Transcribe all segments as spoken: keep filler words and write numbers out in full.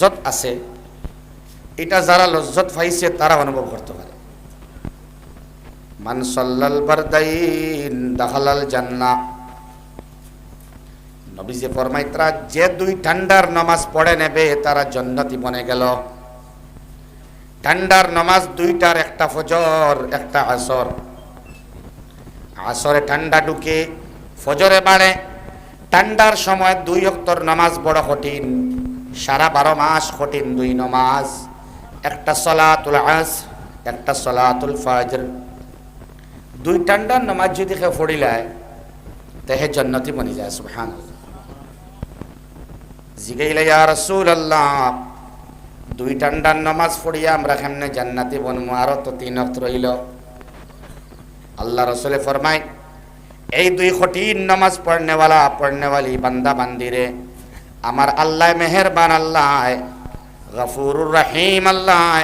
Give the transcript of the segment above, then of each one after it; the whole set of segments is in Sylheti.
লজ্জত আছে, এটা যারা লজ্জত পাইছে তারা অনুভব করতে পারে। মান সাল্লাল বারদাইন দাখালাল জান্নাহ। নবীজি ফরমাইতরা, যে দুই ঠান্ডার নামাজ পড়ে নেবে, তারা জান্নাতি বনে গেল। ঠান্ডার নামাজ দুইটার, একটা ফজর, একটা আসর। আসরে ঠান্ডা ঢুকে, ফজরে বাড়ে। ঠান্ডার সময় দুই ওয়াক্তর নামাজ বড় কঠিন, সারা বারো মাস কঠিন দুই নামাজ, একটা সলাতুল আসর, একটা সলাতুল ফজর। দুই ঠান্ডার নামাজ যদি কেউ পড়িলায়, তে হে জান্নাতি বনি যায়। সুবহানাল্লাহ। জিগাইলা, ইয়া রাসূলুল্লাহ, দুই ঠান্ডার নামাজ পড়িয়া আমরা কেমনে জান্নাতি বনমু? আরো তো তিন ওয়াক্ত রইল। আল্লাহ রসুলে ফরমায়, এই দুই কঠিন নামাজ পড়নেওয়ালা, পড়নেওয়ালি বান্দা বান্দিরে আমার আল্লাহ মেহেরবান আল্লাহ, গফুরুর রহিম আল্লাহ,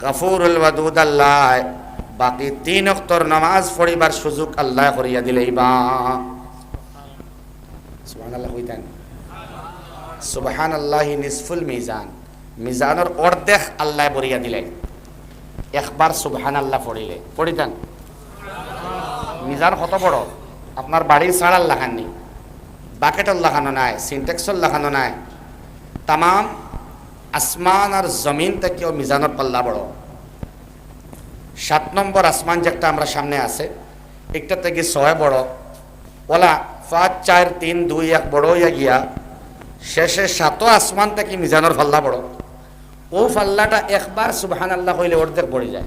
গফুরুল ওয়াদুদ আল্লাহ, বাকি তিন ওয়াক্তর নামাজ পড়িবার সুযোগ আল্লাহ করিয়া দিলাইবা। সুবহানাল্লাহ কইতাম। সুবহানাল্লাহি নিসফুল মিজান। মিজানর অর্ধেক আল্লাহ ভরিয়া দিলাইন একবার সুবহানাল্লাহ পড়িলে। পড়িতাম। মিজান কত বড়? আপনার বাড়ির চাড়ার লাখান নি, বাকেটর লাখানো নায়, সিনটেক্সর লাখানো নায়। তামাম আসমান আর জমিন থাকিও মিজানর পাল্লা বড়। সাত নম্বর আসমান যেটা আমরা সামনে আছে, একটা থাকি ছয় বড়, ওলা পাঁচ, চার, তিন, দুই, এক বড় অইয়া গিয়া শেষে সাত আসমান থাকি মিজানর পাল্লা বড়। ও পাল্লাটা একবার সুবহানাল্লাহ কইলে অর্ধেক ভরি যায়।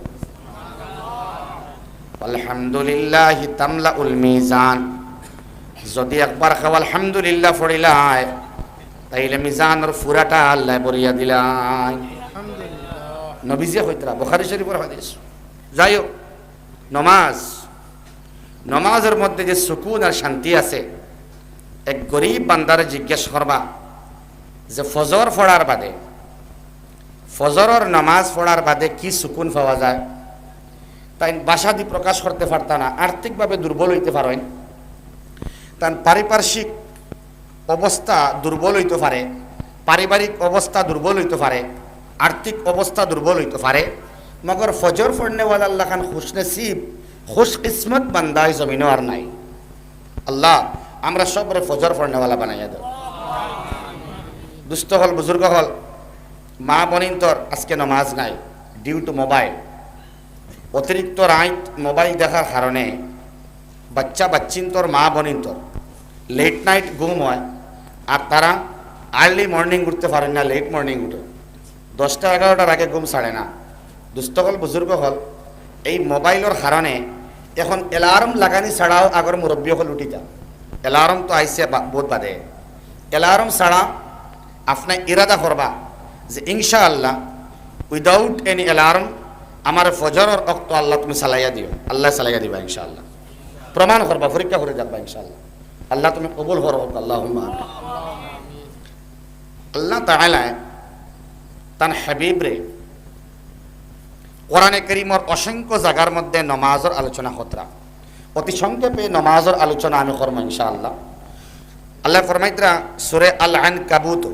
আলহামদুলিল্লাহি তামলাউল মিজান। যদি একবার কেউ আলহামদুলিল্লাহ পড়িলায়, তাইলে মিজানর পুরাটা আল্লাহ ভরিয়া দিলাইন। নবীজিয়ে কইতরা, বুখারী শরীফর হাদিস। যাই হোক, নমাজ, নমাজর মধ্যে যে সুকুন আর শান্তি আছে, এক গরিব বান্দারে জিজ্ঞেস করবা যে ফজর পড়ার বাদে, ফজরর নমাজ পড়ার বাদে কি সুকুন পাওয়া যায়? তাইন ভাষা দি প্রকাশ করতে পারতা না, আর্থিকভাবে দুর্বল অইতে পারইন, তান পারিপার্শ্বিক অবস্থা দুর্বল অইতো পারে, পারিবারিক অবস্থা দুর্বল অইতো পারে, আর্থিক অবস্থা দুর্বল অইতো পারে, মগর ফজর পড়নেওয়ালার লাখান খুশনসিব, খুশকিসমত বান্দা ই জমিনো আর নাই। আল্লাহ, আমরা সবরে ফজর পড়নেওয়ালা বানাইয়া দেও। দুস্ত অকল, বুজুর্গ অকল, মা বইনতর আজকে নমাজ নাই, due to mobile। অতিরিক্ত রাইত মোবাইল দেখার কারণে বাচ্চা বাচ্চিন্তর, মা বইনতর late night ঘুম হয়, আর তারা early morning উঠতে পারেন না, late morning উঠে, দশটা এগারোটার আগে ঘুম ছাড়ে না। দুস্ত অকল, বুজুর্গ অকল, এই মোবাইলর কারণে এখন alarm লাগানি ছাড়াও আগর মুরব্বী অকল উঠিতা। Alarm তো আইছে বা-, বহুত বাদে। Alarm ছাড়া আপনে ইরাদা করবা যে ইনশাআল্লাহ, without any alarm, আমার ফজরর অক্ত আল্লাহ তুমি চালাইয়া দিও, আল্লাহ চালাইয়া দিবা ইনশাআল্লাহ। প্রমাণ করবা, পরীক্ষা করে দেখবা ইনশাআল্লাহ। আল্লাহ তুমি কবুল করো, আল্লাহুম্মা আমিন। আল্লাহ তাআলায় তান হাবিবরে কোরআনে করিমর অসংখ্য জাগার মধ্যে নমাজর আলোচনা করতরা। অতি সংক্ষেপে নমাজর আলোচনা আমি করমু ইনশাআল্লাহ। আল্লাহ ফরমাইতরা সূরা আল আনকাবুত,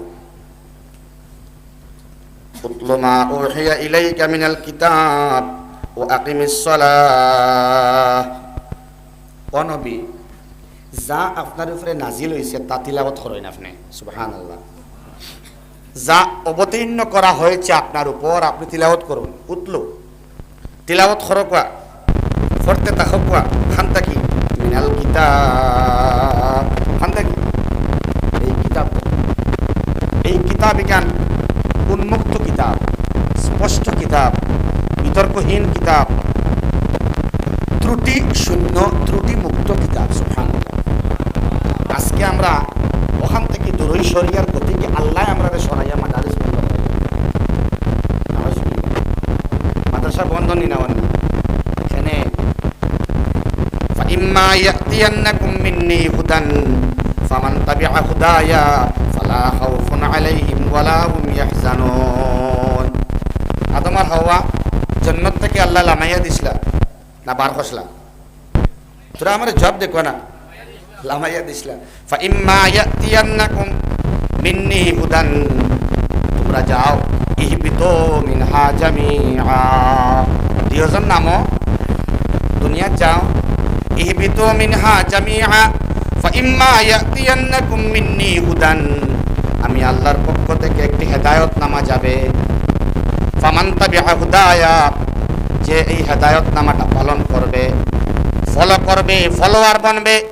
"উতলু মা উহিয়া ইলাইকা মিনাল কিতাব ওয়া আকিমিস সালাহ।" ও নবী, যা আপনার উপরে নাজিল হইছে তা তিলাওয়াত করইন আপনে। সুবহানাল্লাহ। যা অবতীর্ণ করা হয়েছে আপনার উপর, আপনি তিলাওয়াত করুন। উতলু, তিলাওয়াত করো কোয়া, পড়তে থাকো কোয়া। খান থাকি? মিনাল কিতাব। খান থাকি? এই কিতাব। এই কিতাব ইখান উন্মুক্ত কিতাব, স্পষ্ট কিতাব, বিতর্কহীন কিতাব, ত্রুটি শূন্য, ত্রুটি মুক্ত কিতাব। সুবহানাল্লাহ। আজকে আমরা ওখান থেকে দূরই সরিয়ার গতিকে আল্লাহ আমরারে সরাইয়া মাদারিস বন্ধ করে। নাউজুবিল্লাহ। মাদ্রাসা বন্ধ নি না অন্য? এখানে, "ফাইম্মা ইয়াতিয়ান্নাকুম মিন্নি হুদান ফামান তাবিআ হুদায়া ফালা খাউফুন আলাইহিম ওয়ালা হুম ইয়াহজানুন।" আদম আর হাওয়া জন্নত থেকে আল্লাহ লামাইয়া দিছলা না বার করছলা? তোরা আমার জবাব দেখো না। লামাইয়া দিছলা। "ফাইম্মা ইয়াতিয়ান্নাকুম মিন্নি হুদান।" তোমরা যাও, ইহবিতু মিনহা জামিআ। দুইজন নামো, দুনিয়াত যাও। ইহবিতু মিনহা জামিআ, ফাইম্মা ইয়াতিয়ান্নাকুম মিন্নি হুদান। আমি আল্লাহর পক্ষ থেকে একটি হেদায়েতনামা যাবে। ফামান তাবিআ হুদায়া, যে এই হেদায়েতনামাটা পালন করবে, ফলো করবে, ফলোয়ার বনবে,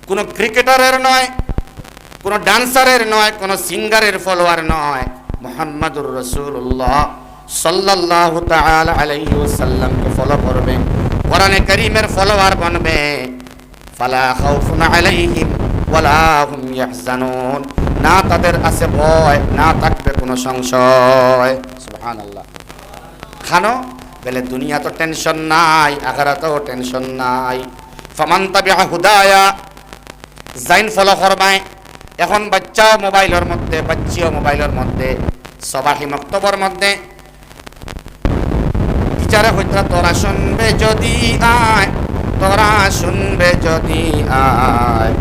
কোনো ক্রিকেটারের নয়, কোনো ডান্সারের নয়, কোনো সিঙ্গারের ফলোয়ার নয়, মুহাম্মাদুর রাসূলুল্লাহ সাল্লাল্লাহু তাআলা আলাইহি ওয়াসাল্লামকে ফলো করবে, কোরআনে কারীমের ফলোয়ার বনবে। ফালা খাউফুন আলাইহিম ওয়ালা হুম ইয়াহজানুন, না তাদের আছে ভয়, না থাকবে কোনো সংশয়। সুবহানাল্লাহ। খানো বেলে দুনিয়াত টেনশন নাই, আখেরাতও টেনশন নাই। ফামান তাবিআ হুদায়া, যাইন ফলো করবায়। এখন বাচ্চাও মোবাইলর মধ্যে, বাচ্চিও মোবাইলর মধ্যে, সবাহি মক্তবর মধ্যে টিচারে কইতরা, "তোরা শুনবে যদি আয়, তোরা শুনবে যদি আয়,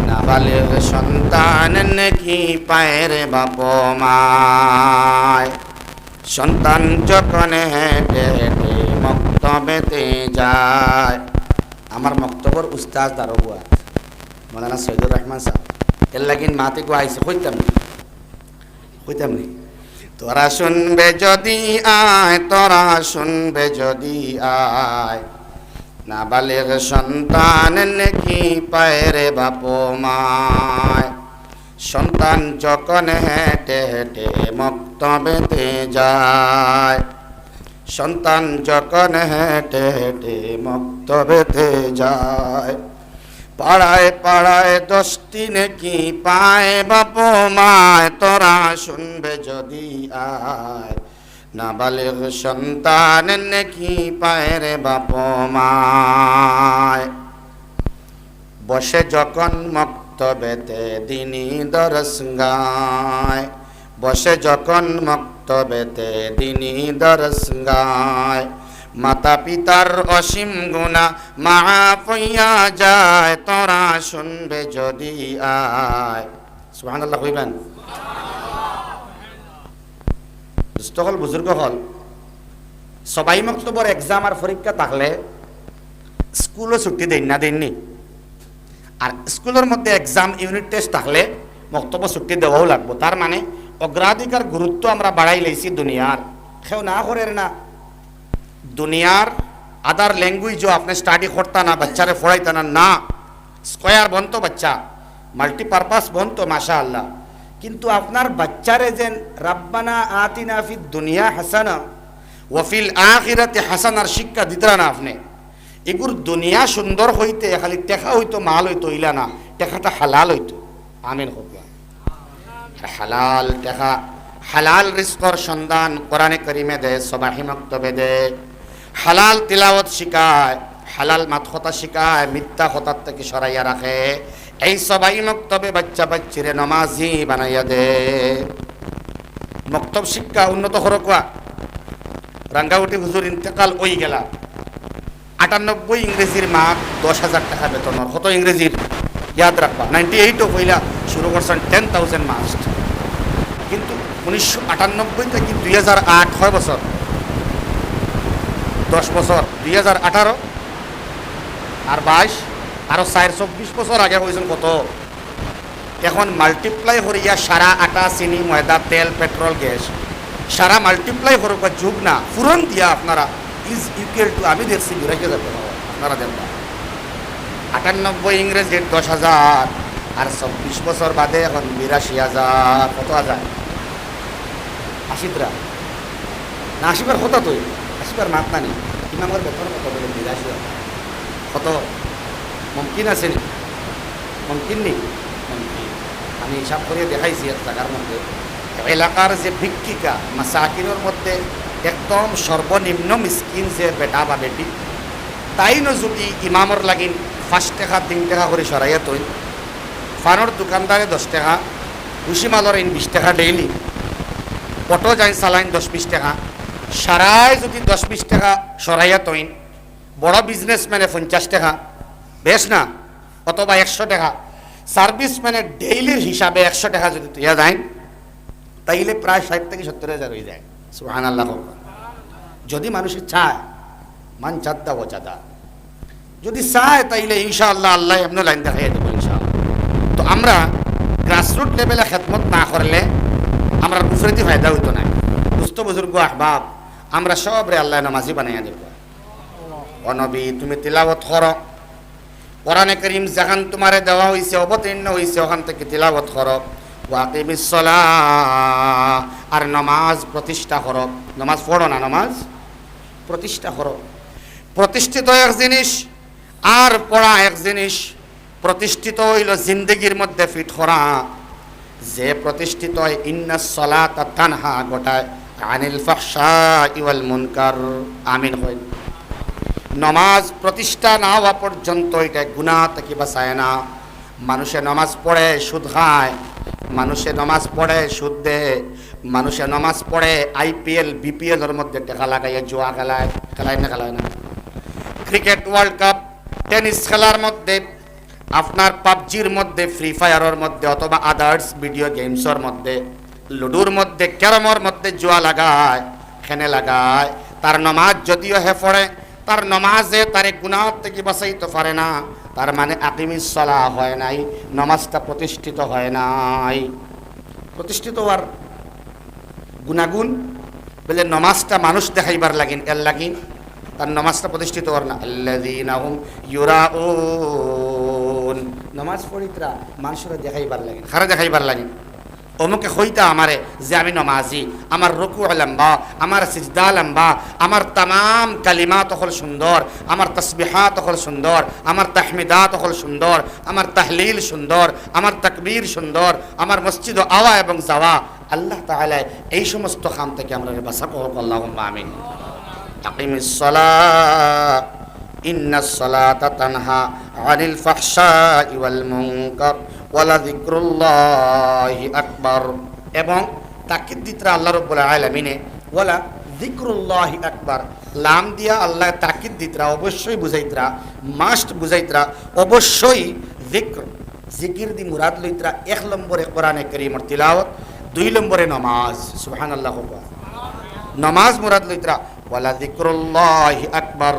নাবালিগ সন্তান নেকি পায় রে বাপ মায়।" সন্তান যখন হেঁটে হেঁটে মক্তবেতে যায়। আমার মক্তবর উস্তাদ দারোগা মৌলানা সৈয়দুর রহমান সাহেব, এর লাগিন মাতে গো আইছে, কইতাম নি, কইতাম নি। তোরা শুনবে যদি আয়, তোরা শুনবে যদি আয়, নাবালিগ সন্তান নেকি পায় রে বাপ মায়। সন্তান যখন হেঁটে হেঁটে মক্তবেতে যায়, সন্তান যখন হেঁটে হেঁটে মক্তবেতে যায়, পাড়ায় পাড়ায় দশটি নেকি পায় বাপ মায়, তোরা শুনবে যদি আয়, নাবালিগ সন্তান নেকি পায় রে বাপ মায়। বসে যখন মক্তবেতে দিনি দরস গায়, বসে যখন মক্তবেতে দিনি দরস গায়, মাতা পিতার অসীম গুনা মাফ হইয়া যায়, তোরা শুনবে যদি আয়। সুবহানাল্লাহ কইবেন। দোস্ত অকল, বুজুর্গ অকল, সবাই মক্তবর এক্সাম আর পরীক্ষা থাকলে স্কুলও ছুটি দেইন না, দেইন নি? আর স্কুলর মধ্যে এক্সাম, ইউনিট টেস্ট থাকলে মক্তবও ছুটি দেওয়াও লাগবো। তার মানে অগ্রাধিকার গুরুত্ব আমরা বাড়াই লইছি দুনিয়ার। কেউ না করের না, দুনিয়ার আদার ল্যাঙ্গুয়েজও আপনে স্টাডি করতা না, বাচ্চারে পড়াইতা না, না। স্কয়ার বনতো বাচ্চা, মাল্টিপারপাস বনতো, মাশাআল্লাহ। কিন্তু আপনার বাচ্চারে যেন রাব্বানা আতিনা ফিদ দুনিয়া হাসানা ওয়া ফিল আখিরাতি হাসানার শিক্ষা দিতরা না আপনে। এগুর দুনিয়া সুন্দর হইতে খালি টেকা হইতো, মাল হইতো, ইলা না, টেকাটা হালাল হইতো। আমিন কউক্কা। আর হালাল টেকা, হালাল রিজকর সন্ধান কোরআনে করিমে দে, সবাহি মক্তবে দে। হালাল তিলাওয়াত শিখায়, হালাল মাত কথা শিখায়, মিথ্যা কথার থাকি সরাইয়া রাখে। এই সবাই মক্তবে বাচ্চা বাচ্চিরে নমাজি বানাইয়া দে। মক্তব শিক্ষা উন্নত করউক্কা। রাঙ্গাউটি হুজুর ইন্তেকাল অই গেলা। আটানব্বই ইংরেজির মাত দশ হাজার টেকা বেতনর। কত ইংরেজির? ইয়াদ রাখবা, নাইনটি এইটও পয়লা শুরু করছইন ten thousand মাস্ট। কিন্তু উনিশশো আটানব্বই থাকি দুই হাজার আট, কয় বছর? দশ বছর। দুই হাজার আঠারো আর বাইশ, আরো চাইর, চব্বিশ বছর আগে কইছইন কত? এখন মাল্টিপ্লাই করিয়া সারা আটা, চিনি, ময়দা, তেল, পেট্রোল, গ্যাস, সারা মাল্টিপ্লাই করউক্কা, যোগ না, পূরণ দিয়া আপনারা is equal to, আমি দেখছি বিরাশি হাজার টেকা, আপনারা দেখবা। আটানব্বই ইংরেজির দশ হাজার, আর চব্বিশ বছর বাদে এখন বিরাশি হাজার। কত হাজার? আশিতরা। না, আশিবার কথা তো, আশিবার মাত নানি। ইমামর বেতন কত বলে? বিরাশি হাজার। কত? মুমকিন আছে নি? মুমকিন নি? মুমকিন। আমি হিসাব করিয়া দেখাইছি এক জাগার মধ্যে। এলাকার যে ভিক্ষিকা, মাসাকিনর মধ্যে একদম সর্বনিম্ন মিসকিন যে বেটা বা বেটি, তাইনও যদি ইমামর লাগিন পাঁচ টেকা, তিন টেকা করি সরাইয়া থইন, ফানর দোকানদারে দশ টেকা, ভুসিমালর ইন বিশ টেকা ডেইলি, অটো যাইন চালাইন দশ বিশ টেকা, সারায় যদি দশ বিশ টেকা সরাইয়া থইন, বড় বিজনেসম্যানে পঞ্চাশ টেকা, বেশ না, অথবা একশো টেকা, সার্ভিসম্যানে ডেইলির হিসাবে একশো টেকা যদি থইয়া যাইন, তাইলে প্রায় ষাইট থাকি সত্তইর হাজার অইযায়। সুবহানাল্লাহ। যুদি মানষে চায়, মান জাদ্দা ওয়াজাদা, যুদি চায়, তাইলে ইনশাআল্লাহ আল্লায় এমনে লাইন দেখাইয়া দিবো ইনশাআল্লাহ। তো আমরা grassroot level-এ খেদমত না করলে আমরার উফরেদি ফায়দা অইতো নায়। দোস্ত বুজুর্গ আহবাব, আমরা সবরে আল্লায় নমাজি বানাইয়া দিবো। ও নবী, তুমি তিলাওয়াত করো, কোরআনে করিম যেখান তুমারে দেওয়া অইছে, অবতীর্ণ অইছে, অখান থাকি তিলাওয়াত করো। ওয়া আকিমিস সালাহ, আর নমাজ প্রতিষ্ঠা করো। নমাজ পড়ো না, নমাজ প্রতিষ্ঠা করো। প্রতিষ্ঠিত এক জিনিস, আর পড়া এক জিনিস। প্রতিষ্ঠিত অইলো জিন্দেগির মধ্যে fit করা। যে প্রতিষ্ঠিত অয়, ইন্নাস সালাতা তানহা, ঘটায় আনিল ফাহশাই ওয়াল মুনকার। আমিন কইন। নমাজ প্রতিষ্ঠা না অওয়া পর্যন্ত ইটা গুনাহ থাকি বাঁচায় না। মানষে নমাজ পড়ে সুদ খায়, মানষে নমাজ পড়ে সুদ দেয়, মানষে নমাজ পড়ে আইপিএল, বিপিএলর মধ্যে টেকা লাগাইয়া জুয়া খেলায়, খেলায় না, খেলায় না? ক্রিকেট ওয়ার্ল্ড কাপ, টেনিস খেলার মধ্যে, আপনার পাবজির মধ্যে, ফ্রি ফায়ারর মধ্যে, অথবা others video games-র মধ্যে, লুডুর মধ্যে, ক্যারমর মধ্যে জুয়া লাগায়, খেনে লাগায়, তার নমাজ যুদিও হে পড়ে, তার নমাজে তারে গুনাহ থাকি বাঁচাইতো পারে না। তার মানে আকিমিস সালাহ হয় নাই, নমাজটা প্রতিষ্ঠিত হয় নাই। প্রতিষ্ঠিত অওয়ার গুণাগুণ, বলে নমাজটা মানুষ দেখাইবার লাগিন, এর লাগিন তার নমাজটা প্রতিষ্ঠিত অর না। আল্লাযীনা হুম ইউরাউন, নমাজ পড়িত্রা মানষরে দেখাইবার লাগিন। কারে দেখাইবার লাগিন? অমুকে কইতা আমারে যে আমি নমাজি, আমার রুকু লম্বা, আমার সিজদা লম্বা, আমার তামাম কালিমাত অকল সুন্দর, আমার তাসবিহাত অকল সুন্দর, আমার তাহমিদাত অকল সুন্দর, আমার তাহলিল সুন্দর, আমার তাকবীর সুন্দর, আমার মসজিদো আওয়া এবং যাওয়া আল্লাহ তাআলায় এই সমস্ত কাম থাকি আমরারে বাঁচাউক, আল্লাহুম্মা আমিন। আকিমিস সালাহ, ইন্নাস সালাতা তানহা আনিল ফাহশাই ওয়াল মুনকার, ওয়ালা যিকরুল্লাহি আকবার। এবং তাকিদ দিত্রা আল্লাহ রাব্বুল আলামিনে, ওয়ালা যিকরুল্লাহি আকবার। লাম দিয়া আল্লায় তাকিদ দিত্রা, অবশ্যই বুঝাইত্রা, must বুঝাইত্রা, অবশ্যই জিক্র। জিকির দি মুরাদ লইত্রা এক নম্বরে কোরআনে করিমর তিলাওয়াত, দুই নম্বরে নমাজ। সুবহানাল্লাহ কউক্কা। নমাজ মুরাদ লইত্রা, ওয়ালা যিকরুল্লাহি আকবার।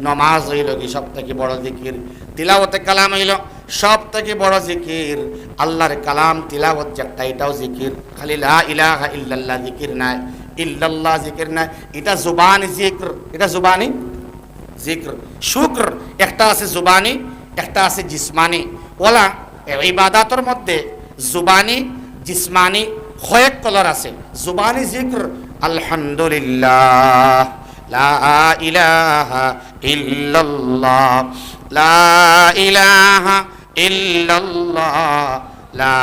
নমাজ অইলো গি সব থাকি বড় জিকির। তিলাওয়াতে কালাম অইলো সব থাকি বড় জিকির। আল্লাহর কালাম তিলাওয়াত যেটা, ইটাও জিকির। খালি লা ইলাহা ইল্লাল্লাহ জিকির নায়, ইল্লাল্লাহ জিকির নায়। ইটা জুবানি জিক্র, ইটা জুবানি জিক্র। শুক্র একটা আছে জুবানি, একটা আছে জিসমানি। ওলা ইবাদাতর মধ্যে জুবানি, জিসমানি কয়েক কলর আছে। জুবানি জিক্র, আলহামদুলিল্লাহ, লা ইলাহা ইল্লাল্লাহ, লা ইলাহা ইল্লাল্লাহ, লা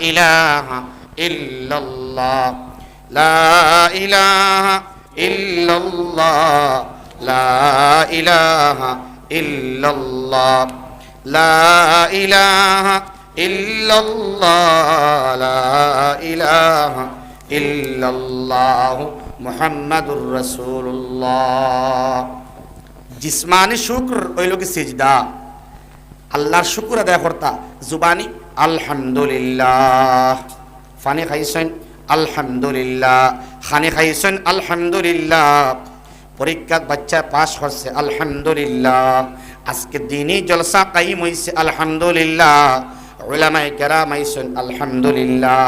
ইলাহা ইল্লাল্লাহ, লা ইলাহা ইল্লাল্লাহ, লা ইলাহা ইল্লাল্লাহ, লা ইলাহা ইল্লাল্লাহ, লা ইলাহা ইল্লাল্লাহ, মুহাম্মাদুর রাসূলুল্লাহ। জিসমানি শুক্র অইলো গি সিজদা। আল্লাহর শুকুর আদায় করতা, জুবানি আলহামদুলিল্লাহ, পানি খাইছইন আলহামদুলিল্লাহ, খানি খাইছইন আলহামদুলিল্লাহ, পরীক্ষাত বাচ্চায় পাস করছে আলহামদুলিল্লাহ, আজকে দিনি জলসা কায়েম অইছে আলহামদুলিল্লাহ, উলামায়ে কেরাম আইছইন আলহামদুলিল্লাহ,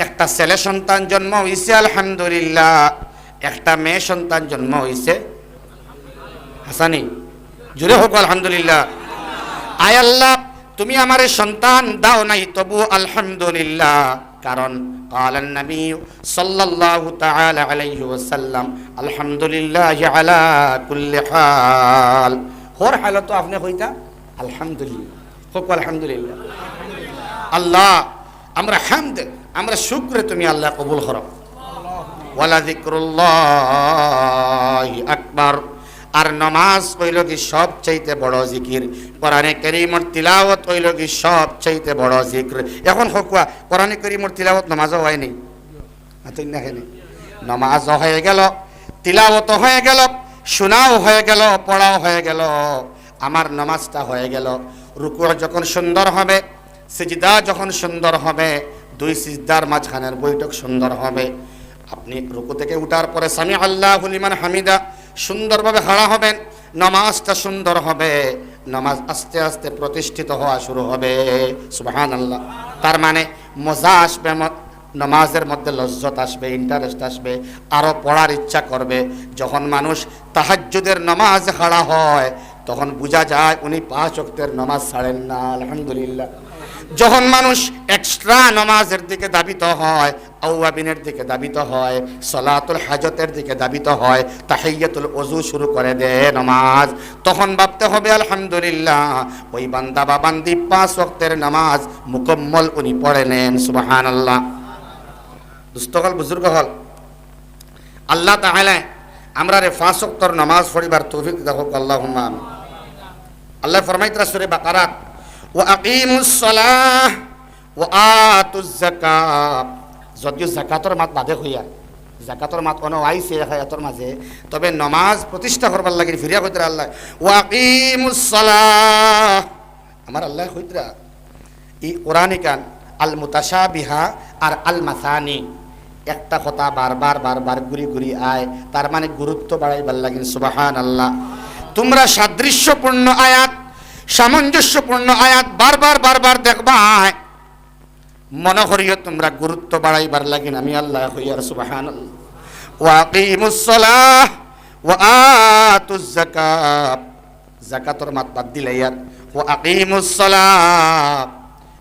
একটা ছেলে সন্তান জন্ম অইছে আলহামদুলিল্লাহ, একটা মেয়ে সন্তান জন্ম অইছে হাসানি, জুরে কউক্কা আলহামদুলিল্লাহ। আয় আল্লাহ, তুমি আমারে সন্তান দাও নাই, তবু আলহামদুলিল্লাহ। কারণ কালান নবী সাল্লাল্লাহু তাআলা আলাইহি ওয়াসাল্লাম, আলহামদুলিল্লাহি আলা কুল্লি হাল। হর হালত আপনে কইতা আলহামদুলিল্লাহ। কউক্কা আলহামদুলিল্লাহ। আল্লাহ, আমরা হামদ, আমরা শুকরে তুমি আল্লাহ কবুল করো। ওয়ালা যিকরুল্লাহি আকবার। আর নমাজ অইলো গি সবচাইতে বড় জিকির, কোরআনে করিমর তিলাওয়াত অইলো গি সবচাইতে বড় জিকির। এখন কউক্কা, কোরআনে করিমর তিলাওয়াত নমাজও অয়নি? আতই না কেনে? নমাজও হয়ে গেল, তিলাওয়াতও হয়ে গেল, শোনাও হয়ে গেল, পড়াও হয়ে গেল, আমার নমাজটা হয়ে গেল। রুকু যখন সুন্দর হবে, সিজদা যখন সুন্দর হবে, দুই সিজদার মাঝখানের বৈঠক সুন্দর হবে। আপনি রুকু থেকে উঠার পরে সামি আল্লাহু লিমান হামিদা সুন্দরভাবে খাড়া হবেন, নামাজটা সুন্দর হবে, নামাজ আস্তে আস্তে প্রতিষ্ঠিত হওয়া শুরু হবে। সুবহানাল্লাহ। তার মানে মজা আসবে, ম-, নামাজের মধ্যে লজ্জত আসবে, ইন্টারেস্ট আসবে, আরো পড়ার ইচ্ছা করবে। যখন মানুষ তাহাজ্জুদের নামাজ খাড়া হয়, তখন বুঝা যায় উনি পাঁচ ওয়াক্তের নামাজ ছাড়েন না। আলহামদুলিল্লাহ। যখন মানুষ এক্সট্রা নামাজের দিকে ধাবিত হয়, আওয়াবিনের দিকে ধাবিত হয়, সালাতুল হাজতের দিকে ধাবিত হয়, তাহিয়াতুল ওযু শুরু করে দেয় নামাজ, তখন ভাবতে হবে, আলহামদুলিল্লাহ, ওই বান্দা বা বান্দি পাঁচ ওয়াক্তের নামাজ মুকম্মল উনি পড়ে নেন। সুবহানাল্লাহ। দোস্ত অকল, বুজুর্গ অকল, আল্লাহ তাআলা আমরারে পাঁচ ওয়াক্তর নামাজ পড়িবার তৌফিক দান করুক, আল্লাহুম্মা আমিন। আল্লাহ ফরমাইতরা সূরা বাকারাত, "ওয়া আকিমুস সালাহ ওয়া আতুজ যাকাত।" যদিও যাকাতর মাত বাদে কইয়া, যাকাতর মাত অনো আইছে এক আয়াতর মাঝে, তবে নামাজ প্রতিষ্ঠা করবার লাগি ফিরিয়া কইতরা আল্লাহ, "ওয়া আকিমুস সালাহ।" আমার আল্লাহ কইতরা, ই কোরআন ইখান আল মুতাশাবিহা আর আল মাসানি, একটা কথা বারবার বারবার ঘুরি ঘুরি আয়, তার মানে গুরুত্ব বাড়াইবার লাগিন। সুবহানাল্লাহ। তোমরা সাদৃশ্যপূর্ণ আয়াত, সামঞ্জস্যপূর্ণ আয়াত বারবার বারবার দেখবায়, মনে করিও তোমরা গুরুত্ব বাড়াইবার লাগিন। আমি আল্লাহ কইয়ার, সুবহানাল্লাহ। ওয়া আকিমুস সালাহ ওয়া আতুজ যাকাত। যাকাতর মাত বাদ দিলাইয়ার, "ওয়া আকিমুস সালাহ।"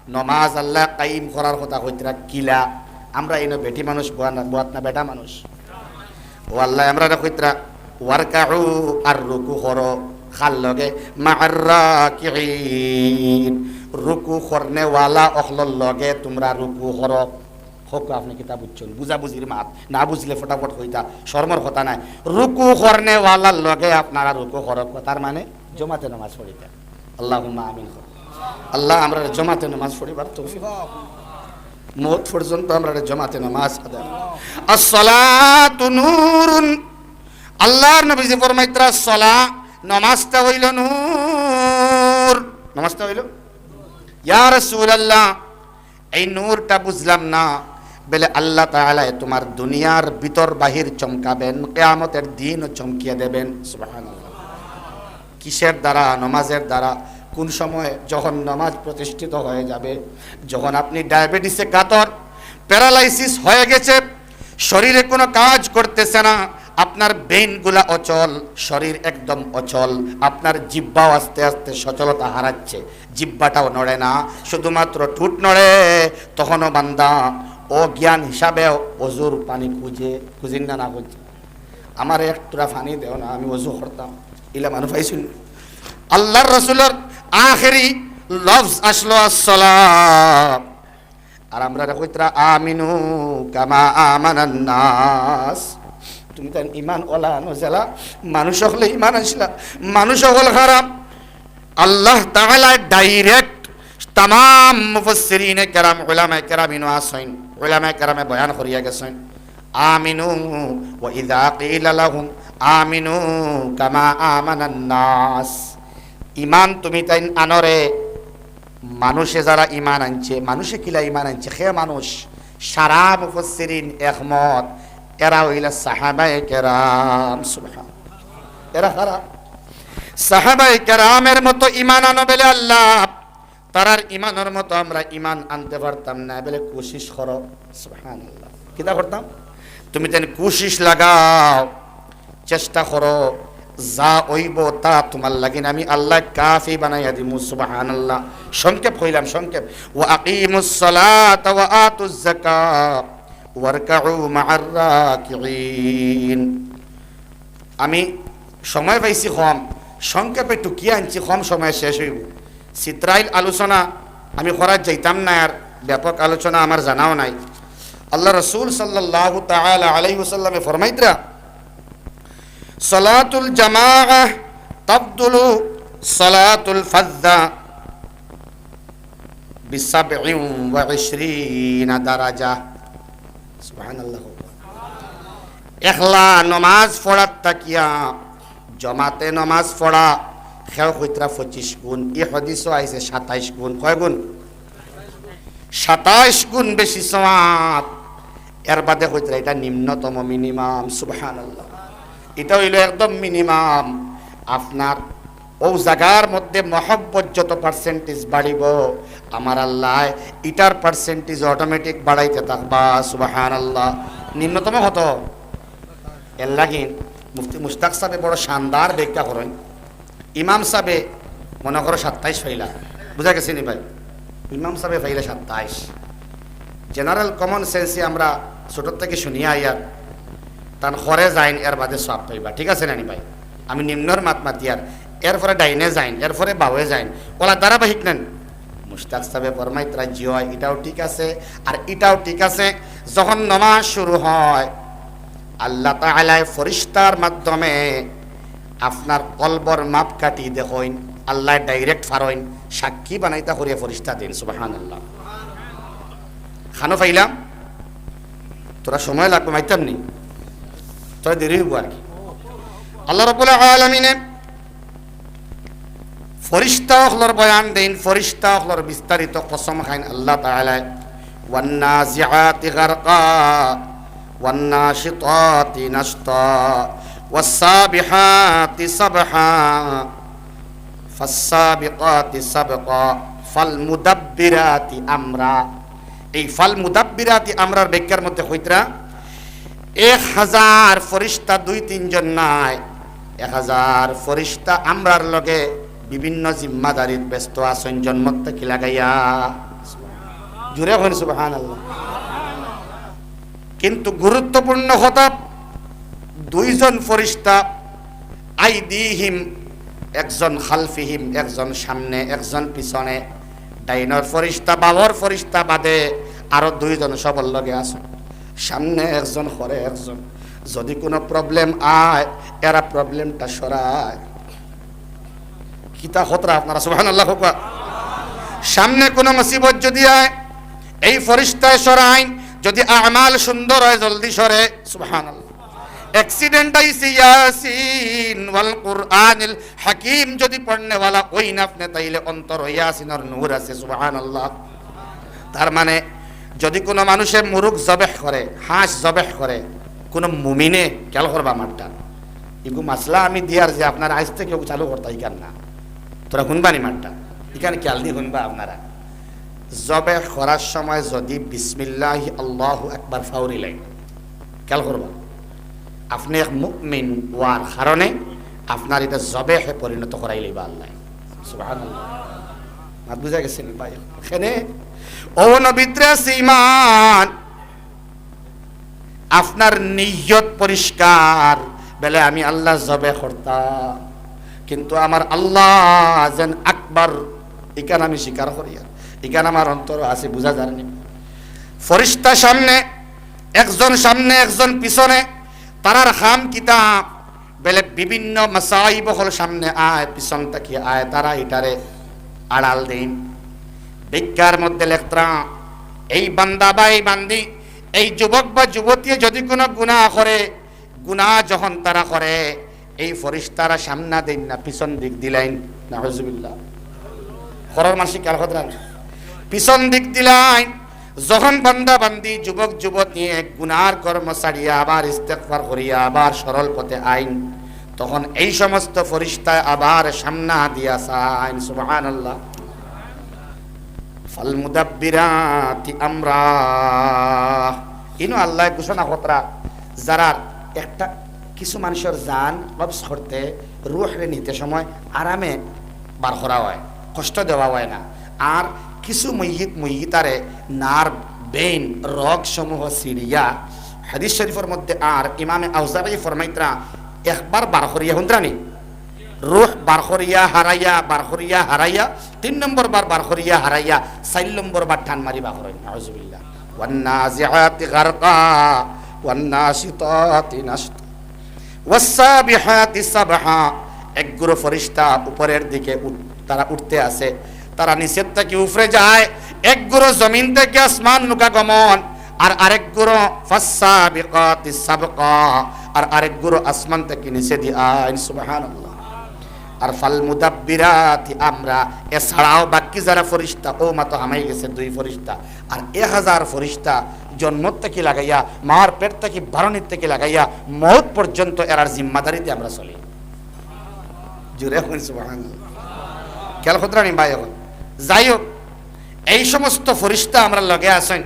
নমাজ আল্লাহ কায়েম করার কথা কইতরা কিলা? আমরা ইনো বেটি মানুষ, বওয়াত না বেটা মানুষ? ও আল্লাহ, আমরারে কইতরা, "ওয়ারকাউ", আর রুকু করো। কার লগে? "মা'আর রাকিঈন", রুকু করনেওয়ালা অকলর লগে তোমরা রুকু করো। কউক্কা আপনে কিতা বুঝছইন? বুঝাবুঝির মাত, না বুঝলে ফটাফট কইতা, শরমর কথা নায়। রুকু করনেওয়ালার লগে আপনারা রুকু করো, তার মানে জমাতে নামাজ পড়িতা। আল্লাহুম্মা আমিন। আল্লাহ, আমরারে জমাতে নামাজ পড়িবার তৌফিক, মউত পর্যন্ত আমরারে জমাতে নামাজ আদায়। আসসালাতু নূরুন, আল্লাহর নবীজি ফরমাইতরা, সালা, নামাজটা অইলো নূর। নামাজটা অইলো, ইয়া রাসূলুল্লাহ, এই নূরটা বুঝলাম না। বলে, আল্লাহ তাআলায় তোমার দুনিয়ার ভিতর বাহির চমকাবেন, কিয়ামতের দিনও চমকিয়ে দেবেন। সুবহানাল্লাহ। কিসের দ্বারা? নমাজের দ্বারা। কোন সময়? যখন নমাজ প্রতিষ্ঠিত হয়ে যাবে, যখন আপনি ডায়াবেটিসে কাতর, প্যারালাইসিস হয়ে গেছে, শরীরে কোনো কাজ করতেছে না, আপনার ভেইনগুলা অচল, শরীর একদম অচল, আপনার জিহ্বাও আস্তে আস্তে সচলতা হারাচ্ছে, জিহ্বাটাও নড়ে না, শুধুমাত্র ঠুট নড়ে, তখনও বান্দা অজ্ঞান হিসাবে অজুর পানি খুঁজে, খুঁজেন না, না খুঁজে, "আমারে এক টুরা পানি দেও না, আমি অজু করতাম।" ইলা মানুষ পাইছইন? আল্লাহর রাসূলর আখেরি লফজ আসলো, "আসসালাম।" আর আমরারে কইতরা, "আমিনু কামা আমানান নাস।" তুমি তাইন ইমান ওলা আনো যেলা, মানুষ অকলে ইমান আনছিলা, মানুষ অকল খারাপ। আল্লাহ তাআলা ডাইরেক্ট তামাম মুফাসসিরিনে কেরাম, উলামায়ে কেরাম ইনো আছইন, উলামায়ে কেরামে বয়ান করিয়া গেছইন, "আমিনু ওয়া ইযা কিলা লাহুম আমিনু কামা আমানান নাস।" ইমান তুমি তাইন আনরে, মানুষে যারা ইমান আনছে, মানুষে কিলা ইমান আনছে, কে মানুষ? সারা মুফাসসিরিন একমত, এরা অইলা সাহাবায়ে কেরাম। সুবহান। এরা কারা? সাহাবায়ে কেরামের মতো ইমান আনো বলে আল্লাহ, তারার ইমানর মতো আমরা ইমান আনতে পারতাম না, বলে কোশিশ করো। সুবহানাল্লাহ। কিতা করতাম? তুমি তাইন কোশিশ লাগাও, চেষ্টা করো, যা অইবো তা তোমার লাগিন আমি আল্লাহ কাফি বানাইয়া দিমু। সুবহানাল্লাহ। সংক্ষেপ কইলাম, সংক্ষেপ। "ওয়া আকিমুস সালাতা ওয়া আতুজ যাকাত ওয়ারকাউ মা'আর রাকিঈন।" আমি সময় পাইছি কম, সংক্ষেপে টুকিয়ে আনছি, কম সময়ে শেষ অইবো। চিত্রাইল আলোচনা আমি করাত যাইতাম না, আর ব্যাপক আলোচনা আমার জানাও নাই। আল্লাহ রাসূল সাল্লাল্লাহু তাআলা আলাইহি ওয়াসাল্লামে ফরমাইতরা, "সালাতুল জামাআহ তাফদুলু সালাতুল ফাযযা বিসাবইন ওয়া ইশরিনা দারাজা।" সুবহানাল্লাহ। একলা নমাজ পড়াত থাকিয়া জমাতে নমাজ পড়া, কেউ কইতরা পঁচিশ গুণ, ই হাদিসও আইছে সাতাইশ গুণ। কয় গুণ? সাতাইশ গুণ বেশি সওয়াব। এর বাদে কইতরা ইটা নিম্নতম, মিনিমাম। সুবহানাল্লাহ। ইটা অইলো একদম মিনিমাম। আপনার অউ জাগার মধ্যে মহব্বত যত পার্সেন্টেজ বাড়িবো, আমার আল্লায় ইটার পার্সেন্টেজ অটোমেটিক বাড়াইতে থাকবা। সুবহানাল্লাহ। নিম্নতম কত? এর লাগি মুফতি মুশতাক সাবে বড় শানদার ব্যাখ্যা করইন। ইমাম সাবে মনে করো সাতাইশ পাইলা, বুঝা গেছে নি ভাই? ইমাম সাবে পাইলা সাতাইশ। জেনারেল কমন সেন্সে আমরা ছোট থাকি শুনিয়া আইয়ার, তান খরে যাইন, এর বাদে সওয়াব পাইবা, ঠিক আছে না নি ভাই? আমি নিম্নর মাত মাতিয়ার, এরপরে ডাইনে যাইন, এরপরে বাওয়ে যাইন, অলা ধারাবাহিক নেন। মুশতাক সাবে ফরমাইতরা, জি অয়, ইটাও ঠিক আছে, আর ইটাও ঠিক আছে। যখন নমাজ শুরু হয়, আল্লাহ তাআলায় ফিরিস্তার মাধ্যমে আপনার কলবর মাপকাঠি দেখইন, আল্লায় ডাইরেক্ট ফারইন, সাক্ষী বানাইতা করিয়া ফিরিস্তা দেইন। সুবহানাল্লাহ। খানো পাইলাম, থুড়া সময় লাগবো, মাইতাম নি, থুড়া দেরি অইবো আর কি। আল্লাহ রাব্বুল আলামিনে ফিরিস্তা অকলর বয়ান দেইন, ফিরিস্তা অকলর বিস্তারিত কসম খাইন আল্লাহ তাআলায়, "ওয়ান নাজিআতি গারকা, ওয়ান নাশিতাতি নাশতা, ওয়াস সাবিহাতি সাবহা, ফাস সাবিকাতি সাবকা, ফাল মুদাব্বিরাতি আমরা।" এই ফাল মুদাব্বিরাতি আমরার ব্যাখ্যার মধ্যে কইতরা, এক হাজার ফিরিস্তা দুই তিনজন নায়, এক হাজার ফিরিস্তা আমরার লগে বিভিন্ন জিম্মাদারিত ব্যস্ত আছইন, জন্মত থাকি লাগাইয়া। জুরে কইন সুবহানাল্লাহ। কিন্তু গুরুত্বপূর্ণ কথা, দুইজন ফিরিস্তা, আইদিহিম, একজন খালফিহিম, একজন সামনে, একজন পিছনে, ডাইনর ফিরিস্তা, বাওর ফিরিস্তা বাদে আরো দুইজন সবর লগে আছে। সামনে একজন, খরে একজন। যদি কুনু প্রবলেম আয়, এরা প্রবলেমটা সরায়। কিতা খতরা আপনারা, সুবহানাল্লাহ কউক্কা। সামনে কুনু মুসিবত যদি আয়, এই ফিরিস্তায় সরাইন। যদি আমাল সুন্দর অয়, জলদি সরে, সুবহানাল্লাহ। অ্যাক্সিডেন্ট আইছে, ইয়াসিন ওয়াল কুরআনিল হাকিম যদি পড়নেওয়ালা অইন আপনে, তাইলে অন্তরো ইয়াসিনর নূর আছে, সুবহানাল্লাহ। তার মানে, যদি কুনু মানুষে মুরুগ জবেহ করে, হাঁস জবেহ করে, কুনু মুমিনে, খেয়াল করবা মাতটা, ইগু মাসলা আমি দিয়ার যে আপনারা আইজ থাকি চালু করতা, ইখান না, থুড়া হুনবা নি মাতটা, ইখান খেয়াল দি হুনবা আপনারা। জবেহ করার সময় যদি বিসমিল্লাহি আল্লাহু আকবার ফাউরি লাগে, খেয়াল করবা, আপনে এক মুমিন অওয়ার কারণে আপনার ইটা জবেহে পরিণত করাই লইবা আল্লায়। সুবহানাল্লাহ। মাত বুঝা গেছে নি ভাই? এখানে ও নবীর আছে ইমান, আপনার নিয়ত পরিষ্কার, বলে আমি আল্লাহ জবে করতাম, কিন্তু আমার আল্লাহ যেন আকবার, ইখান আমি স্বীকার করিয়ার, ইখান আমার অন্তরো আছে, বুঝা যার নি। ফিরিস্তা সামনে, একজন সামনে, একজন পিছনে, তারার কাম কিতা? বেলে বিভিন্ন মাসাইব অকল সামনে আয়, পিছন থাকি আয়, তারা ইটারে আড়াল দেইন। ব্যাখ্যার মধ্যে লেখতরা, এই বান্দা বা এই বান্দি, এই যুবক বা যুবতীয়ে যদি কুনু গুনাহ করে, গুনাহ যখন তারা করে, এই ফিরিস্তারা সামনা দেইন না, পিছন দিক দিলাইন। নাউজুবিল্লাহ। খরর মাসি কাল খতরান পিছন দিক দিলাইন। যখন বান্দা বান্দি, যুবক যুবতী এক গুনার কর্ম ছাড়িয়া আবার ইস্তেগফার করিয়া আবার সরল পথে আইন, তখন এই সমস্ত ফিরিস্তায় আবার সামনা দিয়া চাইন। সুবহানাল্লাহ। ফাল মুদাব্বিরাতি আমরা। ইনো আল্লায় ঘোষণা খতরা, যারা একটা কিছু মানুষর জান কবজ করতে, রুহরে নিতে সময় আরামে বার করা হয়, কষ্ট দেওয়া হয় না। আর কিছু মইয়িত, মইয়িতারে নার্ভ, বেইন, রগ সমূহ ছিড়িয়া, হাদিস শরীফর মধ্যে আর ইমামে আউজাই ফরমাইতরা, একবার বার করিয়া, হুনতরা নি? রুহ বার করিয়া হারাইয়া, বার করিয়া হারাইয়া, তিন নম্বর বার বার করিয়া হারাইয়া, চাইর নম্বর বার টান মারি বার করইন। নাউজুবিল্লাহ। ওয়ান নাজিআতি গারকা, ওয়ান নাশিতাতি নাশতা, ওয়াস সাবিহাতি সাবহা। এক গুরু ফিরিস্তা উপরের দিকে উঠ-, তারা উঠতে আছে, তারা নিচের থাকি উপরে যায়, এক গুরু জমিন থাকি আসমান মুখা গমন, আর আরেক গুরু ফাস সাবিকাতি সাবকা, আর আরেক গুরু আসমান থাকি নিচেদি আইন। সুবহানাল্লাহ। আর ফাল মুদাব্বিরাতি আমরা, এছাড়াও বাকি যারা ফিরিস্তা, অউ মাত্র হামাই গেছে দুই ফিরিস্তা, আর এক হাজার ফিরিস্তা জন্মত থাকি লাগাইয়া, মার পেট থাকি বারনির থাকি লাগাইয়া মউত পর্যন্ত এরার জিম্মাদারিতে আমরা চলি। জুরে কইন সুবহানাল্লাহ। খেয়াল কররা নি ভাই? অখন যাই হোক, এই সমস্ত ফিরিস্তা আমরার লগে আছইন।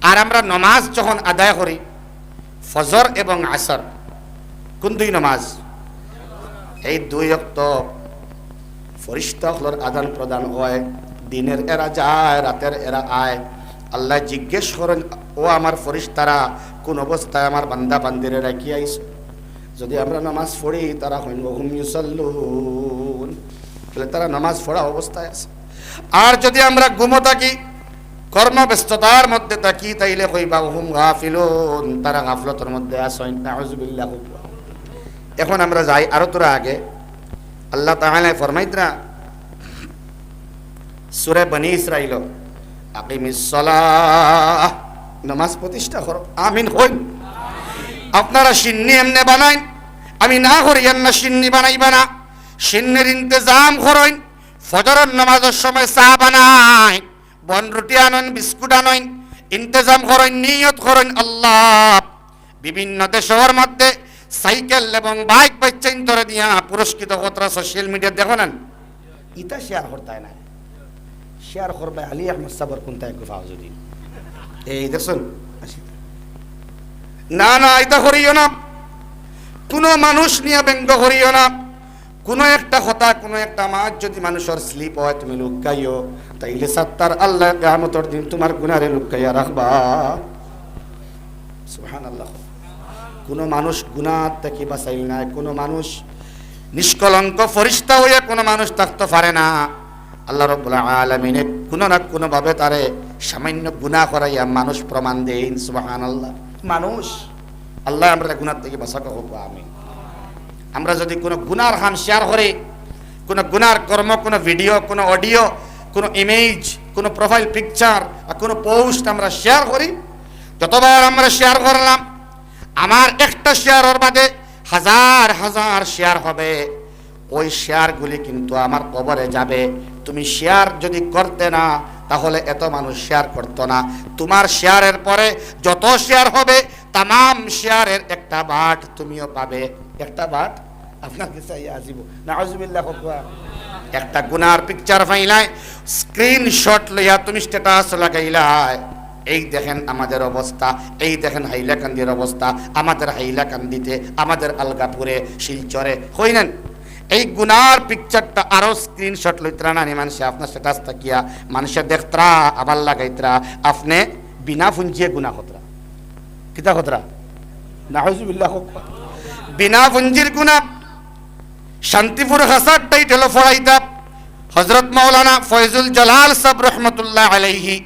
আর আমরা নমাজ যখন আদায় করি, ফজর এবং আসর, কুন দুই নমাজ? এই দুই অক্ত ফিরিস্তা অকলর আদান প্রদান অয়। দিনের এরা যায়, রাতের এরা আয়। আল্লায় জিজ্ঞেস করইন, "ও আমার ফিরিস্তারা, কুন অবস্থায় আমার বান্দা বান্দিরে রাখি আইছো?" যদি আমরা নমাজ পড়ি, তারা কইন, "ওহুম ইউসাল্লুন", বলে তারা নমাজ পড়া অবস্থায় আছে। আর যদি আমরা ঘুমো থাকি, কর্মব্যস্ততার মধ্যে থাকি, তাইলে কইবা, "ওহুম গাফিলুন", তারা গাফলতর মধ্যে আছইন। নাউজুবিল্লাহ। অখন আমরা যাই আরো থুড়া আগে। আল্লাহ তাআলায় ফরমাইতরা সূরা বনি ইসরাইল, "আকিমিস সালাহ", নমাজ প্রতিষ্ঠা করো। আমিন কইন। আপনারা শিন্নি এমনে বানাইন, আমি না করি, এমনে শিন্নি বানাইবা না। শিন্নির ইন্তেজাম করইন, ফজরর নমাজর সময় চা বানাইন, বন রুটি আনইন, বিস্কুট আনইন, ইন্তেজাম করইন, নিয়ত করইন, আল্লাহ। বিভিন্ন দেশর মধ্যে সাইকেল এবং বাইক বাইচ্চাইন্তরে দিয়া পুরস্কৃত কররা, সোশ্যাল মিডিয়া দেখো না, ইতা শেয়ার করতায় না। শেয়ার করবায় আলী আহমদ সাবর কুন্তা একটু পাও যদি। এই দেখছইন? না, না, ইতা করিও না। কুনু মানুষ নিয়া ব্যঙ্গ করিও না। কুনু একটা কথা, কুনু একটা মাত যদি মানুষর স্লিপ অয়, তুমি লুকাইও, তাইলে সাত্তার আল্লায় কিয়ামতর দিন তুমার গুনারে লুকাইয়া রাখবা। সুবহানাল্লাহ। কুনু মানুষ গুনাহ থাকি বাঁচাইল নায়, কুনু মানুষ নিষ্কলঙ্ক ফিরিস্তা অইয়া কুনু মানুষ থাকতো পারে না। আল্লাহ রাব্বুল আলামিনে কুনু না কুনু ভাবে তারে সামান্য গুনাহ করাইয়া মানুষ প্রমাণ দেইন। সুবহানাল্লাহ। মানুষ, আল্লায় আমরারে গুনাহ থাকি বাঁচাউক, আমিন। আমরা যদি কুনু গুনার কাম শেয়ার করি, কুনু গুনার কর্ম, কুনু ভিডিও, কুনু অডিও, কুনু ইমেজ, কুনু প্রোফাইল পিকচার আর কুনু পোস্ট আমরা শেয়ার করি, যতবার আমরা শেয়ার করলাম, আমার একটা শেয়ারর বাদে হাজার হাজার শেয়ার হবে। ওই শেয়ারগুলি কিন্তু আমার কবরে যাবে। তুমি শেয়ার যদি করতে না, তাহলে এত মানুষ শেয়ার করতো না। তুমার শেয়ারের পরে যত শেয়ার হবে, তামাম শেয়ারের একটা বাট তুমিও পাবে। একটা বাট আপনার কাছে আইয়া আসিব। নাউজুবিল্লাহ কউক্কা। একটা গুনার পিকচার পাইলায়, স্ক্রিনশট লইয়া তুমি স্ট্যাটাস লাগাইলায়, "এই দেখেন আমাদের অবস্থা, এই দেখেন হাইলাকান্দির অবস্থা, আমাদের হাইলাকান্দিতে, আমাদের আলগাপুরে, শিলচরে", কইলেন। এই গুনার পিকচারটা আরো স্ক্রিনশট লইতরা না নি মানষে, আপনার স্ট্যাটাস থাকিয়া মানষে দেখতরা, আবার লাগাইতরা, আপনে বিনা পুঞ্জিয়ে গুনা করতরা। কিতা করতরা? নাউজুবিল্লাহ কউক্কা। বিনা পুঞ্জির গুনা। শান্তিপুর খাসার টাইটেলও পড়াইতা হযরত মাওলানা ফয়জুল জালাল সাব রহমতুল্লাহ আলাইহি,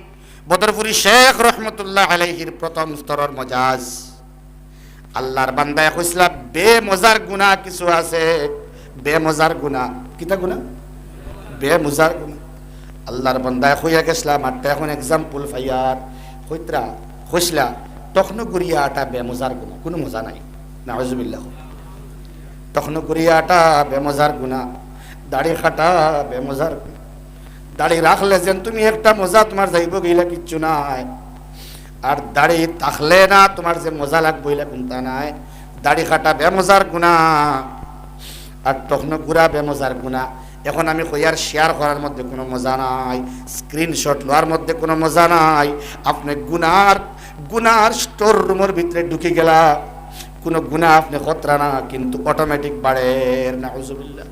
বদরপুরি শেখ রহমতুল্লাহ আলাইহির প্রথম স্তরর মজাজ। আল্লার বান্দায় কইছলা, "বেমজার গুনা কিছু আছে, বেমজার গুনা।" কিতা গুনা? বেমজার গুনা। আল্লার বান্দায় কইয়া গেছলা, মাত্র অখন এক্সাম্পল পাইয়ার, কইতরা, কইছলা, "টখনো গুরিয়া আটা বেমজার গুনা, কুনু মজা নাই।" নাউজুবিল্লাহ। টখনো গুরিয়া আটা বেমজার গুনা, দাড়ি কাটা বেমজার গুনা। দাড়ি রাখলে যেন তুমি একটা মজা তুমার যাইবো গিলা কিচ্ছু নাই। আর দাড়ি থাকলে না তুমার যে মজা লাগবো ইলা কুন্তা নাই। দাড়ি কাটা বেমজার গুনা, আর টখনো গুরা বেমজার গুনা। অখন আমি কইয়ার শেয়ার করার মধ্যে কুনু মজা নাই, স্ক্রিনশট লওয়ার মধ্যে কুনু মজা নাই। আপনে গুনার, গুনার স্টোর রুমর ভিতরে ঢুকি গেলা, কুনু গুনা আপনে করতরা না, কিন্তু অটোমেটিক বাড়ের। নাউজুবিল্লাহ।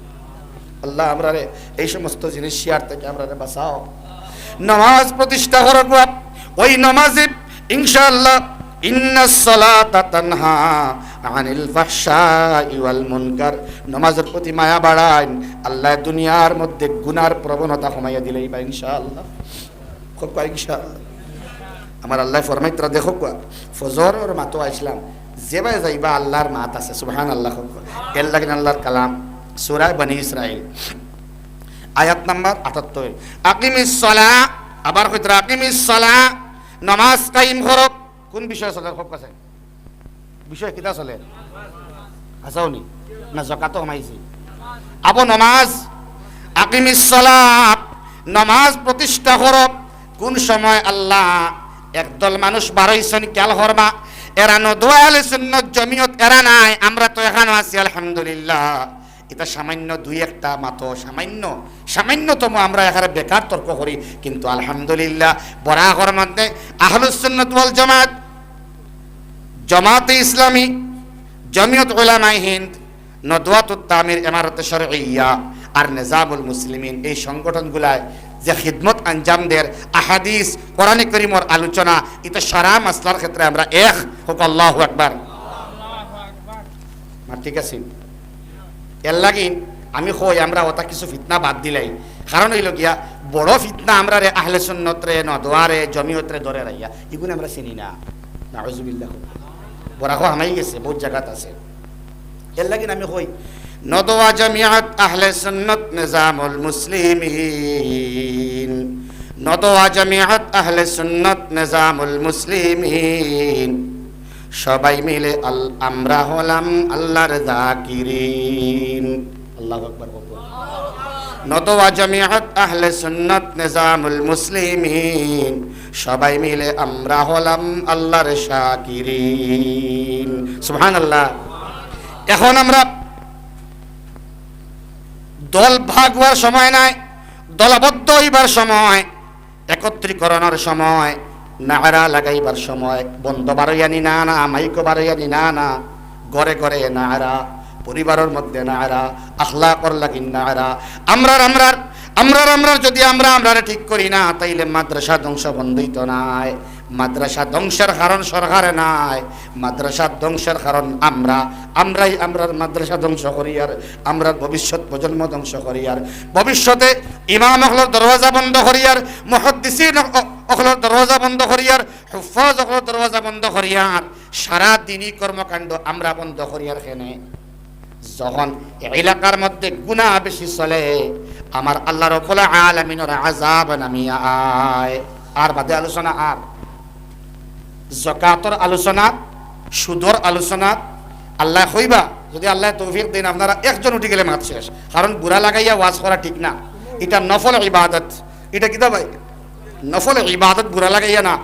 আল্লাহ আমরারে এই সমস্ত জিনিস শেয়ার থাকি আমরারে বাঁচাও। নামাজ প্রতিষ্ঠা করো গো, ওই নামাজে ইনশাআল্লাহ, ইন্নাস সালাতা তানহা আনিল ফাহশাই ওয়াল মুনকার। নামাজর প্রতি মায়া বাড়াইন, আল্লায় দুনিয়ার মধ্যে গুনার প্রবণতা কমাইয়া দিলাইবা ইনশাআল্লাহ। কউক্কা ইনশাআল্লাহ। আমার আল্লায় ফরমাইতরা, দেখউক্কা, ফজরর মাতো আইছলাম, যেবায় যাইবা আল্লার মাত আছে, সুবহানাল্লাহ কউক্কা। এরলাগি আল্লার কালাম, সূরা বনি ইসরাইল, আয়াত নাম্বার আটাত্তর, আকিমিস সালাহ, আবার কইতরা, আকিমিস সালাহ, নামাজ কায়েম করো। কুন বিষয় চলে? কউক্কা চাই। বিষয় কিতা চলে? আছাউনি? না, জাকাতও কমাইছে। আবো নমাজ, আকিমিস সালাত, নমাজ প্রতিষ্ঠা করো। কোন সময় আল্লাহ একদল মানুষ বারইছইন খেয়াল করবা, এরা নদওয়া আহলে সুন্নত জমিয়ত এরা নাই, আমরা তো এখানো আছি আলহামদুলিল্লাহ। ইতা সামান্য দুই একটা মাতো, সামান্য, সামান্যতম আমরা এখানে বেকার তর্ক করি, কিন্তু আলহামদুলিল্লাহ বরাকর মধ্যে আহলুস সুন্নাত ওয়াল জামাত, জামাতে ইসলামী, জমিয়ত উলামায়ে হিন্দ, নদওয়াতুত তামির, ইমারতে শরইয়া আর নিজামুল মুসলিমিন, এই সংগঠনগুলায় যে খিদমত আঞ্জাম দের, আহাদিস, কোরআনে করিমর আলোচনা, ইতা সারা মাসলার ক্ষেত্রে আমরা এক। হোক আল্লাহু আকবার। মা ঠিক আছে? এর লাগি আমি কই, আমরা ওটা কিছু ফিতনা বাদ দিলাই। কারণ অইলো গিয়া, বড় ফিতনা আমরারে আহলে সুন্নতরে, নদওয়ারে, জমিয়তরে ধরে রাইয়া, ইগুন আমরা চিনি না। নাউজুবিল্লাহ। বরাকো হামাই গেছে, বহুত জাগাত আছে। এর লাগি আমি কই, নদওয়া জমিয়ত আহলে সুন্নত নিজামুল মুসলিমিন, নদওয়া জমিয়ত আহলে সুন্নত নিজামুল মুসলিমিন, সবাই মিলে আল-, আমরা হলাম আল্লাহর জাকিরিন। আল্লাহু আকবার। নদওয়া জমিয়ত আহলে সুন্নত নিজামুল মুসলিমিন, সবাই মিলে আমরা হলাম আল্লাহর শাকিরিন। সুবহানাল্লাহ। এখন আমরা দল ভাগ হওয়ার সময় নাই, দলবদ্ধ হইবার সময়, একত্রীকরণের সময়, নারা লাগাইবার সময়, বন্ধ বারইয়ানি না না, মাইকো বারইয়ানি না না, ঘরে ঘরে নারা, পরিবারের মধ্যে নারা, আখলাকর লাগি নারা। আমরার, আমরার, আমরার, আমরার যদি আমরা আমরারে ঠিক করি না, তাইলে মাদ্রাসা ধ্বংস বন্ধ হইতো নায়। মাদ্রাসা ধ্বংসের কারণ সরকারে নায়, মাদ্রাসা ধ্বংসের কারণ আমরা। আমরাই আমরার মাদ্রাসা ধ্বংস করিয়ার, আমরার ভবিষ্যৎ প্রজন্ম ধ্বংস করিয়ার। ভবিষ্যতে ইমাম অকলর দরওয়াজা বন্ধ করিয়ার, মুহাদ্দিসিন অক-, অকলর দরওয়াজা বন্ধ করিয়ার, হুফাজ অকলর দরওয়াজা বন্ধ করিয়ার, সারা দিনই কর্মকাণ্ড আমরা বন্ধ করিয়ার। কেনে? যখন এলাকার মধ্যে গুনাহ বেশি চলে, আমার আল্লাহ রব্বুল আলামিনর আযাব নামিয়া আয়। আর বাদে আলোচনা আর। জকাতর আলোচনা, সুদর আলোচনা, আল্লায় কইবা, যদি আল্লায় তৌফিক দেইন, আপনারা একজন উঠি গেলে মাত শেষ। কারণ বুরা লাগাইয়া ওয়াজ করা ঠিক না, ইটা নফল ইবাদত। ইটা কিতা ভাই? নফল ইবাদত বুরা লাগাইয়া না।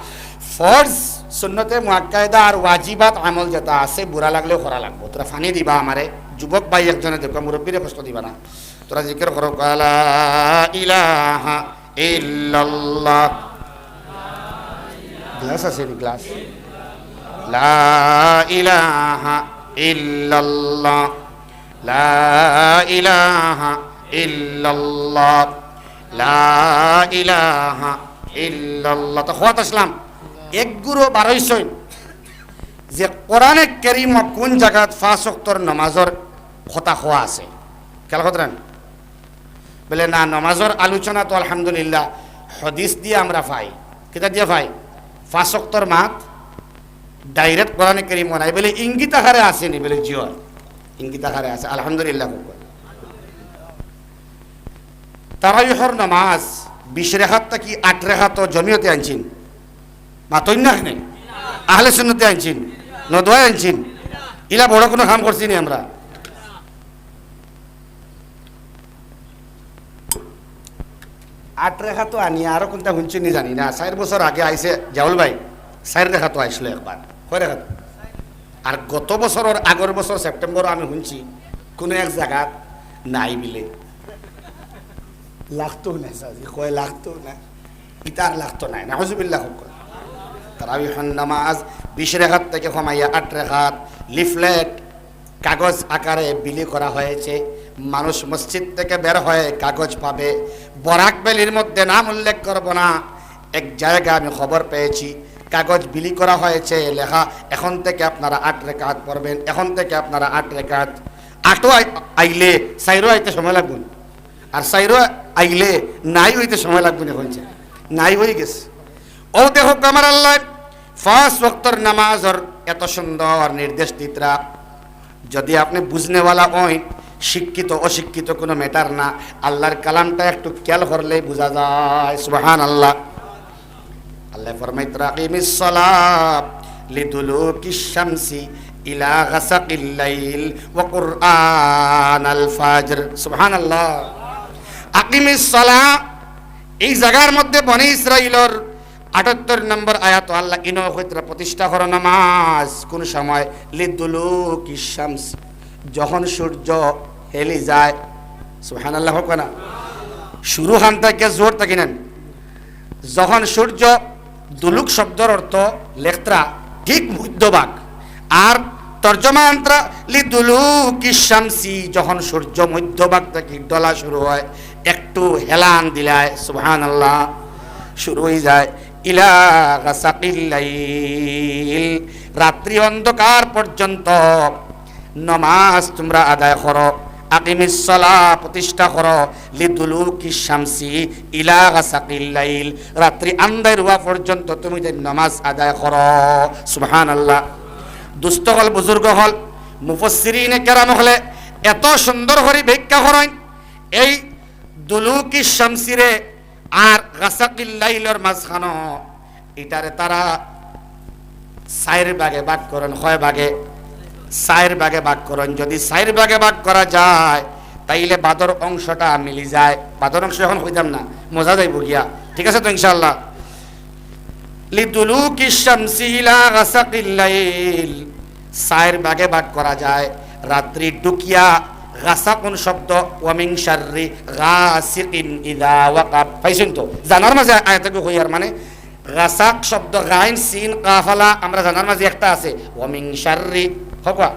ফরজ, সুন্নতে মুআক্কাদা আর ওয়াজিবাত আমল যেটা আছে, বুরা লাগলেও করা লাগবো। তোরা পানি দিবা আমারে, যুবক ভাই একজনে দেখো, মুরব্বিরে কষ্ট দিবা না। তোরা জিকির করো, লা ইলাহা ইল্লাল্লাহ। গ্লাস আছে নি? গ্লাস। লা ইলাহা ইল্লাল্লাহ। লা ইলাহা ইল্লাল্লাহ। লা ইলাহা ইল্লাল্লাহ। তো কওয়াত আসলাম, এক গুরু বারইছইন যে কোরআনে কারীমো কোন জাগাত পাঁচ ওয়াক্তর নামাজর কথা কওয়া আছে। খেয়াল কররা নি? বলে, না, নামাজর আলোচনা তো আলহামদুলিল্লাহ হাদিস দিয়া আমরা পাই। কিতা দিয়া পাই? পাঁচ ওয়াক্তর মাত direct কোরআনে কারীমো নাই। বলে, ইঙ্গিত আকারে আছে নি? বলে, জি অয়, ইঙ্গিত আকারে আছে। আলহামদুলিল্লাহ। তারাবিহর নামাজ বিশ রেকাত থাকি আট রেকাত জমিয়তে আনছইন। মাতইন না কেনে? আহলে সুন্নতে আনছইন, নদওয়ায় আনছইন। ইলা বড় কুনু কাম করছি নি আমরা? আট রেকাত আনিয়া আরো কুনটা হুনছইন নি জানি না। চাইর বছর আগে আইছে জাউল ভাই, চাইর রেকাত আইছিল একবার। কয় রেকাত? আর গত বছরর আগর বছর সেপ্টেম্বরো আমি হুনছি কুনু এক জাগাত নাই বিলে। লাগতো না, সাজি কয় লাগতো না। ইতার লাগতো নাই। নাউজুবিল্লাহ। তারাবিহর নামাজ বিশ রেকাত থাকি কমাইয়া আট রেকাত, লিফলেট, কাগজ আকারে বিলি করা হয়েছে। মানুষ মসজিদ থেকে বের হয়ে কাগজ পাবে। বরাক ভ্যালির মধ্যে নাম উল্লেখ করব না, এক জায়গা আমি খবর পেয়েছি, কাগজ বিলি করা হয়েছে, লেখা, এখন থেকে আপনারা আট রেকাত পড়বেন, এখন থেকে আপনারা আট রেকাত। আটো আই-, আইলে, চাইরো আইতে সময় লাগবো না। আর চাইরো আইলে নাই অইতে সময় লাগবো না, কইছে। নাই অই গেছে। অউ দেখউক্কা আমার আল্লায় পাঁচ ওয়াক্তর নামাজর এত সুন্দর নির্দেশ দিতরা। যদি আপনে বুঝনেওয়ালা অইন, শিক্ষিত অশিক্ষিত কুনু matter না, আল্লার কালামটা একটু খেয়াল করলেই বুঝা যায়। সুবহানাল্লাহ। আল্লায় ফরমাইতরা, "আকিমিস সালাত লিদুলুকিশ শামসি ইলা গাসাকিল লাইল ওয়া কুরআনাল ফাজর। সুবহানাল্লাহ। আকিমিস সালাহ, এই জাগার মধ্যে বনি ইসরাইলর আটাত্তর নম্বর আয়াত আল্লাহ ইনো কইতরা প্রতিষ্ঠা করো নামাজ। কোন সময়? লিদুলুকিশ শামস, যখন সূর্য হেলি যায়। সুবহানাল্লাহ কউক্কা না? শুরু খান থাকি, জোর থাকি নেন। যখন সূর্য, দুলুক শব্দর অর্থ লেখত্রা, ঠিক মধ্যভাগ। আর তর্জমা আনত্রা, লিদুলুকিশ শামসি, যখন সূর্য মধ্যভাগ থাকি ঢলা শুরু হয়, একটু হেলান দিলায়, সুবহানাল্লাহ, শুরু অই যায়, ইলা গাসাকিল লাইল, রাত্রি অন্ধকার পর্যন্ত নমাজ তুমরা আদায় করো, আকিমিস সালাহ প্রতিষ্ঠা করো, লিদুলুকিশ শামসি ইলা গাসাকিল লাইল, রাত্রি আন্দাইর অওয়া পর্যন্ত তুমি যে নমাজ আদায় করো। সুবহানাল্লাহ। দুস্ত অকল, বুজুর্গ অকল, মুফাসসিরিনে কেরাম অকলে এত সুন্দর করি ব্যাখ্যা করইন এই দুলুকিশ শামসিরে আর গাসাকিল লাইলর মাঝখানো, ইটারে তারা চাইর ভাগে ভাগ করইন। কয় ভাগে? চাইর ভাগে ভাগ করইন। যদি চাইর ভাগে ভাগ করা যায়, তাইলে বাদর অংশটা মিলি যায়। বাদর অংশ এখন কইতাম না, মজা যাইবো গিয়া। ঠিক আছে তো ইনশাআল্লাহ? লিদুলুকিশ শামসি ইলা গাসাকিল লাইল, চাইর ভাগে ভাগ করা যায়। রাত্রি ঢুকিয়া গাসাকুন শব্দ, ওয়া মিন শাররি গাসিকিন ইযা ওয়াকাব। পাইছইন তো? জানার মাঝে আয়াতগু কইয়ার মানে, গাসাক শব্দ, গাইন, সিন, কাফ আলা, আমরা জানার মাঝে একটা আছে, ওয়া মিন শাররি। কউক্কা?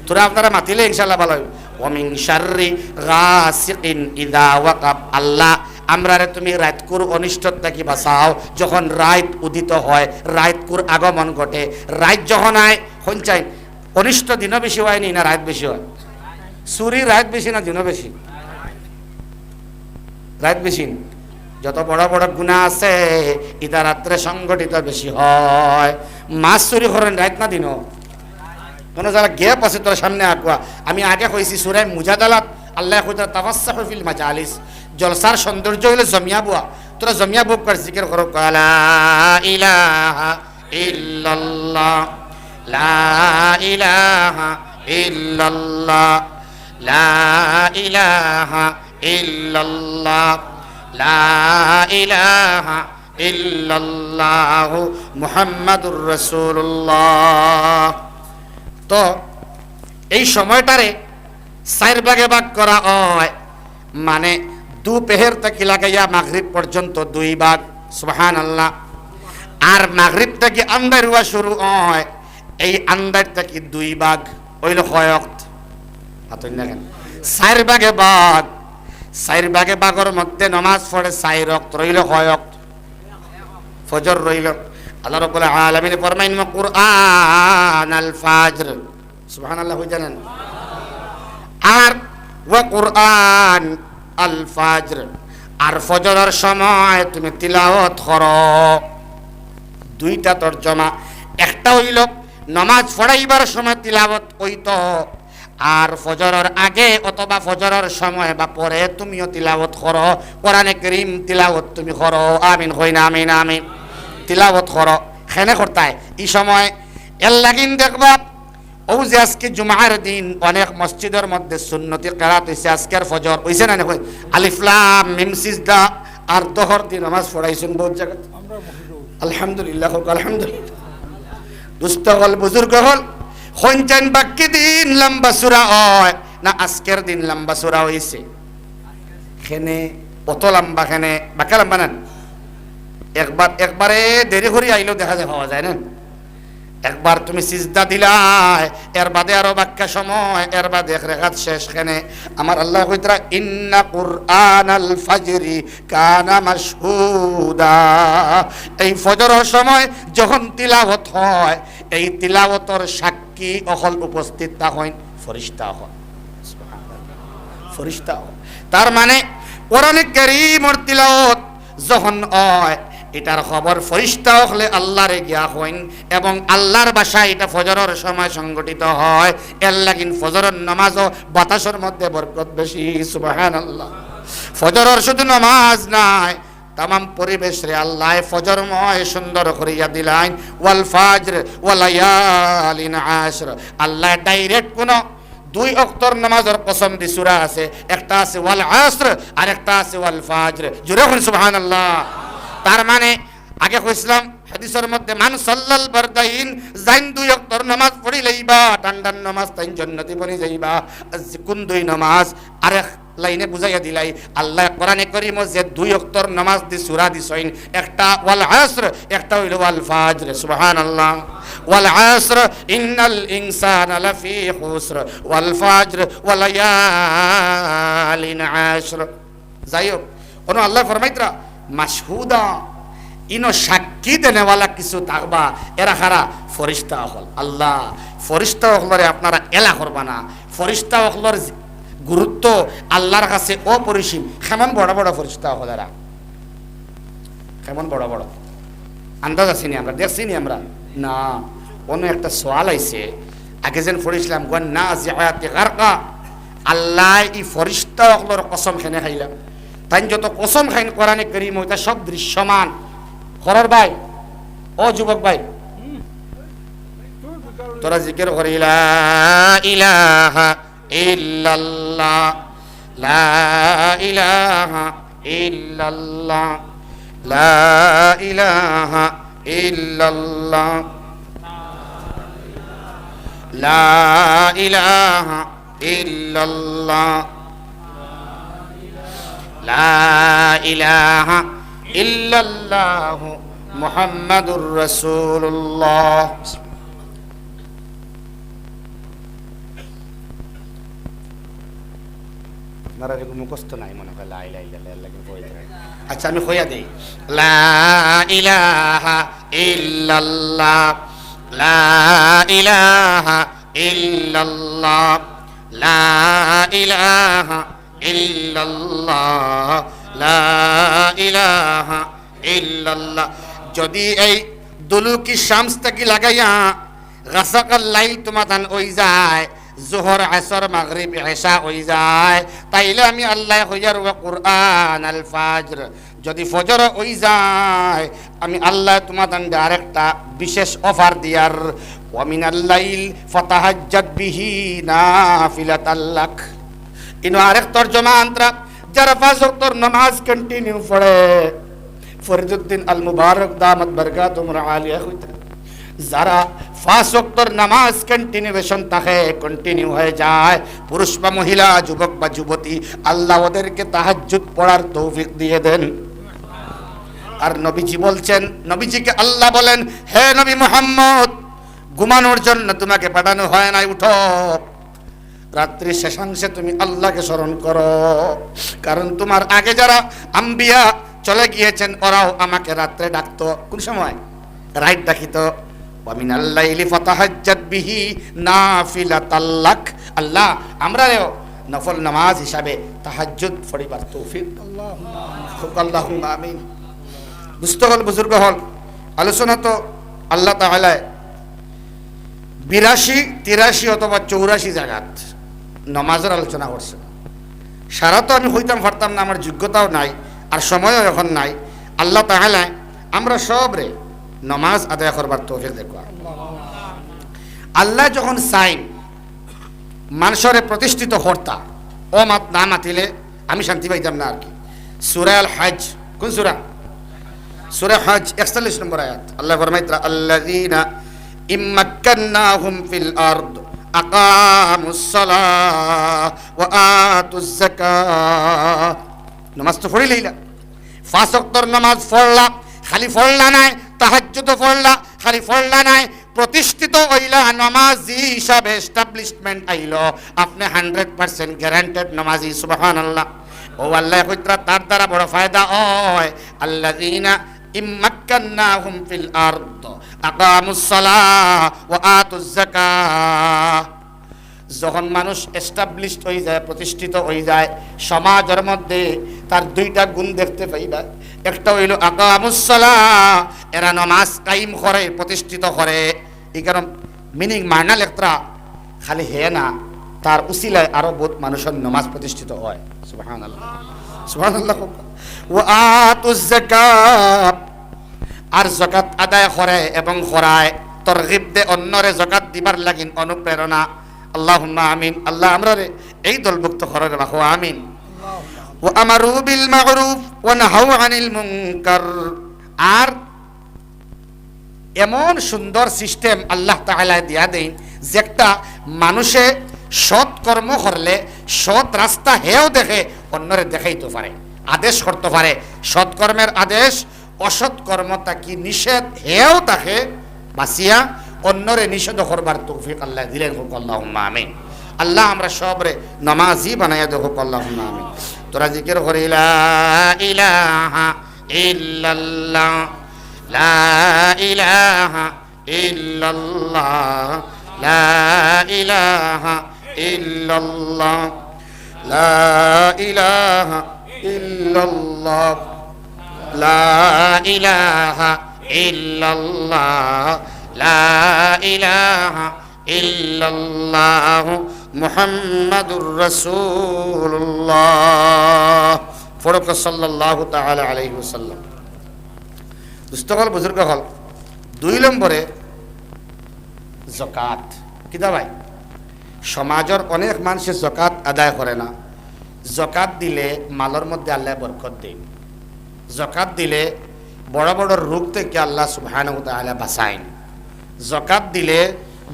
থুড়া আপনারা মাতিলে ইনশাআল্লাহ ভালা অইবো। ওয়া মিন শাররি গাসিকিন ইযা ওয়াকাব। আল্লাহ, আমরারে তুমি রাইতকুর অনিষ্টর থাকি বাঁচাও, যখন রাইত উদিত হয়, রাইতকুর আগমন ঘটে। রাইত যখন আয়, কইন চাইন, অনিষ্ট দিনো বেশি অয়নি না রাইত বেশি অয়? চুরি রাইত বেশি না দিনো বেশি? রাইত বেশি। যত বড় বড় গুনা আছে, ইতা রাত্রে সংঘটিত বেশি হয়। মাছ চুরি করইন রাইত না দিনো? কুনু যারা gap আছে, তোরা সামনে আগুয়া। আমি আগে কইছি, সূরা মুজাদালাত, আল্লায় কইতরা, "তাফাসসাহু ফিল মাজালিস।" জলসার সৌন্দর্য অইলো জমিয়া বওয়া। তোরা জমিয়া বউক্কা, জিকির করো, লা ইলাহা ইল্লাল্লাহ, লা ইলাহা ইল্লাল্লাহ, লা ইলাহা ইল্লাল্লাহ, লা ইলাহা ইল্লাল্লাহু মুহাম্মাদুর রাসূলুল্লাহ। তো এই সময়টারে চাইর ভাগে ভাগ করা অয়, মানে দুপেহের থাকি লাগাইয়া মাগরিব পর্যন্ত দুই ভাগ, সুবহানাল্লাহ। আর মাগরিব থাকি আন্দাইর অওয়া শুরু অয়, এই আন্দাইর থাকি দুই ভাগ, অইলো কয় অক্ত? মাতইন না কেনে? চাইর ভাগে ভাগ। চাইর ভাগে ভাগর মধ্যে নমাজ পড়ে চাইর অক্ত, রইলো কয় অক্ত? ফজর রইলো। আল্লাহ রাব্বুল আলামিন ফরমাইন, "ওয়া কুরআনাল ফাজর।" সুবহানাল্লাহ কই জানেন? আর ওয়া কুরআনাল ফাজর, আর ফজরর সময় তুমি তিলাওয়াত করো। দুইটা তর্জমা, একটা অইলো নমাজ পড়াইবার সময় তিলাওয়াত অইতো, আর ফজরর আগে অথবা ফজরর সময় বা পরে তুমিও তিলাওয়াত করো, কোরআনে করিম তিলাওয়াত তুমি করো। আমিন কইন না, আমিন, আমিন। তিলাওয়াত করো, কেনে করতায় ই সময়? এরলাগিন দেখবা, অউ যে আজকে জুমার দিন, অনেক মসজিদর মধ্যে সুন্নতি কেরাত অইছে আজকের ফজর, অইছে না নি? কই, আলিফ লাম মিম সিজদা, আর জোহর দি নমাজ পড়াইছইন বউত জাগাত। আলহামদুলিল্লাহ কউক্কা, আলহামদুলিল্লাহ। দুস্ত অকল, বুজুর্গ অকল, কইন চাইন বাক্কি দিন লম্বা সূরা অয় না আজকের দিন লম্বা সূরা অইছে? কেনে অত লম্বা কেনে? বাক্কা লম্বা না নি? একবার, একবারে দেরি করি আইলেও দেখা যায়, পাওয়া যায় না। একবার তুমি সিজদা দিলায়, এর বাদে আরো বাক্কা সময়, এর বাদে এক রেকাত শেষ। কেনে? আমার আল্লায় কইতরা, "ইন্না কুরআনাল ফাজরি কানা মাশহুদা।" এই ফজরর সময় যখন তিলাওয়াত হয়, এই তিলাওয়াতর সাক্ষী অকল উপস্থিত থাকইন ফিরিস্তা অকল। ফিরিস্তা অকল। তার মানে কোরআনে কারীমর তিলাওয়াত যখন অয়, ইটার খবর ফিরিস্তা অকলে আল্লারে গিয়া কইন, এবং আল্লার বাসায় ইটা ফজরর সময় সংঘটিত হয়। এরলাগিন ফজরর নমাজও বাতাসর মধ্যে বরকত বেশি। সুবহানাল্লাহ। ফজরর শুধু নমাজ নায়, তামাম পরিবেশরে আল্লায় ফজরময় সুন্দর করিয়া দিলাইন। "ওয়াল ফাজর ওয়া লায়ালিন আশর।" আল্লায় direct কুনু দুই অক্তর নামাজর কসম দি সূরা আছে, একটা আছে "ওয়াল আসর" আর একটা আছে "ওয়াল ফাজর।" জোরে কইন সুবহানাল্লাহ। তার মানে আগে কইছিলাম হাদিসর মধ্যে, "মান সাল্লাল বারদাইন", যাইন দুই অক্তর নামাজ পড়ি লইবা, ঠান্ডার নামাজ, তাইন জন্নতি বনি যাইবা। কোন দুই নামাজ? আরেক লাইনে বুঝাইয়া দিলাই, আল্লায় কোরআনে করিমো যে দুই অক্তর নামাজ দি সূরা দিছইন, একটা "ওয়াল আসর", একটা অইলো "ওয়াল ফাজর।" সুবহানাল্লাহ। "ওয়াল আসর, ইন্নাল ইনসানা লাফি খুসর, ওয়াল ফাজর, ওয়া লায়ালিন আশর।" যাই হোক, অনো আল্লায় ফরমাইতরা, "মাশহুদা", ইনো সাক্ষী দেনেওয়ালা কিছু থাকবা, এরা কারা? ফিরিস্তা অকল। আল্লাহ, ফিরিস্তা অকলরে আপনারা এলা করবা না। ফিরিস্তা অকলর গুরুত্ব আল্লাহর কাছে অপরিসীম। কেমন বড় বড় ফিরিস্তা অকল এরা, কেমন বড় বড়। আন্দাজ আছে নি আমরা, দেখছি নি আমরা? না। অনো একটা সওয়াল আইছে, আগে যেন পড়ছিলাম, "ওয়ান নাজিআতি গারকা", আল্লায় ই ফিরিস্তা অকলর কসম কেনে খাইলা। তাইন যত কসম খাইন কোরআনে করিমো, ইতা সব দৃশ্যমান। করর ভাই, ও যুবক ভাই, তোরা জিকির করি, "লা ইলাহা ইল্লাল্লাহ, লা ইলাহা ইল্লাল্লাহ, লা ইলাহা ইল্লাল্লাহ, লা ইলাহা ইল্লাল্লাহ, লা ইলাহা ইল্লাল্লাহু মুহাম্মাদুর রাসূলুল্লাহ।" আপনারা এরকম মুখস্থ নাই মনে হয়, লা ইলাহা ইল্লাল্লাহ, আল্লাহ কিন্তু পড়তে নাই। আচ্ছা, আমি কইয়া দেই, "লা ইলাহা ইল্লাল্লাহ, লা ইলাহা ইল্লাল্লাহ, লা ইলাহা ইল্লাল্লাহ, লা ইলাহা ইল্লাল্লাহ।" যদি এই দুলুকি শামস থাকি লাগাইয়া গাসাকাল লাইল তুমাতান অই যায়, জোহর, আসর, মাগরিব, এশা অই যায়, তাইলে আমি আল্লায় কইয়ার, "ওয়া কুরআনাল ফাজর।" যদি ফজর অই যায়, আমি আল্লায় তুমাতান আরেকটা বিশেষ offer দিয়ার, "ওয়া মিনাল লাইল ফাতাহাজ্জাদ বিহি নাফিলাতাল লাক।" ইনো আরেক তর্জমা আনতরা, যারা পাঁচ ওয়াক্তর নামাজ continue পড়ে, ফরিদুদ্দিন আল মুবারক দামাত বারকাতুহুমুল আলিয়া কইতা, যারা পাঁচ ওয়াক্তর নামাজ continuation থাকে, continue হয়ে যায়, পুরুষ বা মহিলা, যুবক বা যুবতী, আল্লাহ ওদেরকে তাহাজ্জুদ পড়ার তৌফিক দিয়ে দেন। আর নবীজি বলছেন, নবীজিকে আল্লাহ বলেন, "হে নবী মুহাম্মদ, ঘুমানোর জন্য তোমাকে পাঠানো হয় নাই, উঠো।" রাত্রির শেষাংশে তুমি আল্লাহকে স্মরণ করো, কারণ তোমার আগে যারা আম্বিয়া চলে গিয়েছেন, ওরাও আমাকে রাত্রে ডাকতো। কোন সময়? রাইত ডাকিত। "ওয়া মিনাল লাইলি ফাতাহাজ্জাদ বিহি নাফিলাতাল লাক।" আল্লাহ, আমরারেও নফল নামাজ হিসাবে তাহাজ্জুদ পড়িবার তৌফিক দাও। আল্লাহুম্মা আমিন। দোস্ত হকল, বুজুর্গ হকল, আলোচনা তো আল্লাহ তাআলায় বিরাশি, তিরাশি অথবা চৌরাশি জাগাত নমাজর আলোচনা করছে। সারা তো আমি কইতাম পারতাম না, আমার যোগ্যতাও নাই, আর সময়ও এখন নাই। আল্লাহ তাআলায় আমরা সবরে নমাজ আদায় করবার তৌফিক দেউক্কা। আল্লায় যখন চাইন মানষরে প্রতিষ্ঠিত করতা, অউ মাত না মাতিলে আমি শান্তি পাইতাম না আর কি। সূরা আল হজ, কোন সূরা? সূরা হজ, একচল্লিশ নম্বর আয়াত। আল্লায় ফরমাইতরা, "আল্লাযীনা ইম্মাক্কান্নাহুম ফিল আরদ আকামুস সালাহ ওয়া আতুজ যাকাহ।" নমাজ তো পড়ি লইলা, পাঁচ ওয়াক্তর নমাজ পড়লা, খালি পড়লা নায়, তাহাজ্জুদও পড়লা, খালি পড়লা নায়, প্রতিষ্ঠিত অইলা, নমাজি হিসাবে establishment আইলো, আপনে hundred percent guaranteed নমাজি। সুবহানাল্লাহ। অউ আল্লায় কইতরা, তার দ্বারা বড় ফায়দা অয়, "আল্লাযীনা ইম্মাক্কান্নাহুম ফিল আরদ আকামুস সালাহ ওয়া আতুজ যাকাহ।" যখন মানুষ established অই যায়, প্রতিষ্ঠিত অই যায়, সমাজর মধ্যে তার দুইটা গুণ দেখতে পাইবা। একটা অইলো আকামুস সালাহ, এরা নমাজ কায়েম করে, প্রতিষ্ঠিত করে। ই কারণ meaning মানা লেখতরা খালি হে না, তার উসিলায় আরো বউত মানুষর নমাজ প্রতিষ্ঠিত অয়। সুবহানাল্লাহ। সুবহানাল্লাহ। ওয়া আতুজ যাকাত, আর যাকাত আদায় করে এবং করায়, তরগিব দে অন্যরে যাকাত দিবার লাগিন, অনুপ্রেরণা। আল্লাহুম্মা আমিন। আল্লাহ আমরারে এই দলভুক্ত করো রে বাবা, আমিন। ওয়া আমারু বিল মা'রুফ ওয়া নাহাউ আনিল মুনকার। আর এমন সুন্দর সিস্টেম আল্লাহ তাআলায় দিয়া দেইন, যেটা মানুষে সৎ কর্ম করলে সৎ রাস্তা হেও দেখে, অন্যরে দেখাইতো পারে, আদেশ করতো পারে, সৎকর্মের আদেশ, অসৎ কর্ম থাকি নিষেধ হেও থাকে বাঁচিয়া, অন্যরে নিষেধ করবার তৌফিক আল্লাহ দিলেন। হোক আল্লাহুম্মা আমিন। আল্লাহ আমরা সবরে নমাজি বানাইয়া দে। হোক আল্লাহুম্মা আমিন। তোরা জিকির করি, লা ইলাহা ইল্লাল্লাহ, লা ইলাহা ইল্লাল্লাহ, লা ইলাহা ইল্লাল্লাহ, লা ইলাহা ইল্লাল্লাহ, লা ইলাহা ইল্লাল্লাহ, লা ইলাহা ইল্লাল্লাহু মুহাম্মাদুর রাসূলুল্লাহ। পড়ুক্কা সাল্লাল্লাহু তাআলা আলাইহি ওয়াসাল্লাম। দোস্ত অকল, বুজুর্গ অকল, দুই নম্বরে যাকাত। কিতা ভাই, সমাজর অনেক মানষে যাকাত আদায় করে না। যাকাত দিলে মালর মধ্যে আল্লায় বরকত দেইন। যাকাত দিলে বড় বড় রোগ থাকি আল্লাহ সুবহানাহু ওয়া তাআলা বাঁচাইন। যাকাত দিলে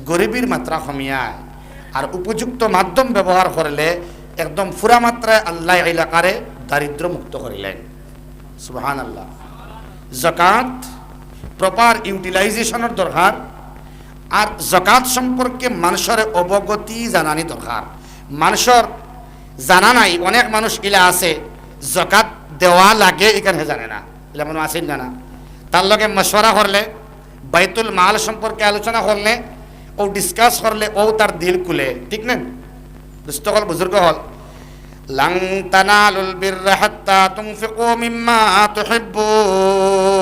গরিবির মাত্রা কমিয়ায়, আর উপযুক্ত মাধ্যম ব্যবহার করলে একদম পুরা মাত্রায় আল্লাহ এলাকারে দারিদ্র মুক্ত করিলেন। সুবহানাল্লাহ। যাকাত প্রপার ইউটিলাইজেশনর দরকার, আর যাকাত সম্পর্কে মানষরে অবগতি জানানি দরকার। মানষর জানা নাই, অনেক মানুষ ইলা আছে যাকাত দেওয়া লাগে, ইখান হে জানে না, ইলা মানুষ আছে না? না, তার লগে মশওয়ারা করলে, বাইতুল মাল সম্পর্কে আলোচনা করলে, ও ডিসকাস করলে, ও তার দিল খুলে, ঠিক না? দোস্ত অকল, বুজুর্গ অকল, লান তানালুল বিররা হাত্তা তুনফিকু মিম্মা তুহিব্বুন।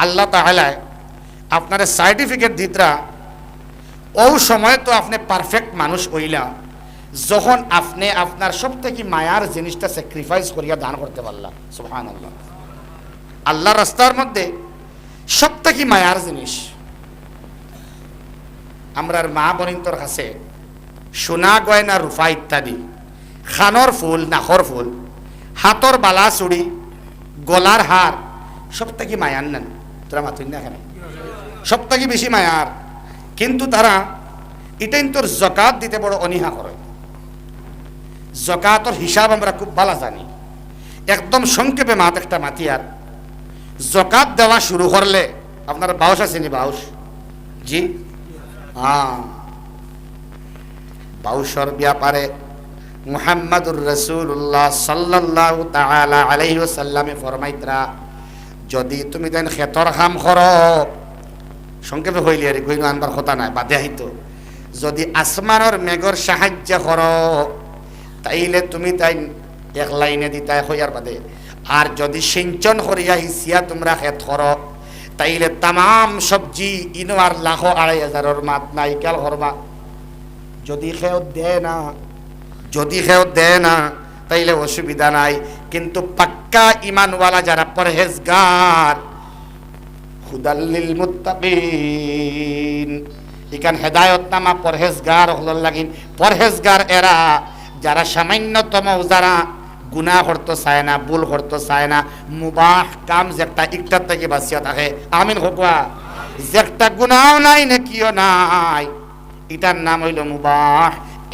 আল্লাহ তাআলায় আপনারে সার্টিফিকেট দিতরা, ও সময় তো আপনে পারফেক্ট মানুষ অইলা, যখন আপনে আপনার সব থাকি মায়ার জিনিসটা স্যাক্রিফাইস করিয়া দান করতে পারলা। সুবহানাল্লাহ। আল্লাহর রাস্তার মধ্যে সব থাকি মায়ার জিনিস, আমরার মা বইনতর কাছে সোনা গয়না রূপা ইত্যাদি, কানর ফুল, নাকর ফুল, হাতর বালা চুড়ি, গলার হার, সব থাকি মায়ার নানি। তোরা মাতইন না কেনে? সব থাকি বেশি মায়ার। কিন্তু তারা ইটাইন্তর যাকাত দিতে বড় অনীহা করে। যাকাতর হিসাব আমরা খুব বালা জানি। একদম সংক্ষেপে মাত একটা মাতিয়ার, যাকাত দেওয়া শুরু করলে, আপনার বাউশ আছে নি, বাউশ? জি, হ্যাঁ। বাউশর ব্যাপারে মুহাম্মাদুর রাসূলুল্লাহ সাল্লাল্লাহু তাআলা আলাইহি ওয়াসাল্লামে ফরমাইতরা, যদি তুমি তাইন খেতর কাম করো, সংক্ষেপে কইলে আর কইনো আনবার কথা নাই, বাদে আইতো, যদি আসমানর মেঘর সাহায্য করো, তাইলে তুমি তাইন এক লাইনে দিতায় কইয়ার বাদে। আর যদি সিঞ্চন করিয়া হিচিয়া তুমরা খেত করো, তাইলে তামাম সবজি ইনো আর লাখো আড়াই হাজারর মাত নাই, খেয়াল করবা। যদি কেউ দেয় না, যদি কেউ দেয় না, তাইলে অসুবিধা নাই। কিন্তু পাক্কা ইমানওয়ালা যারা পরহেজগার, হুদাল লিল মুত্তাকিন। ইখান হেদায়তনামা পরহেজগার অকলর লাগিন। পরহেজগার এরা, যারা সামান্যতম, যারা গুনাহ করতো চায় না, ভুল করতো চায় না, মুবাহ কাম যেটা, ইটার থাকি বাঁচিয়া থাকে। আমিন কউক্কা। যেটা গুনাহও নাই, নেকিও নাই, ইটার নাম অইলো মুবাহ।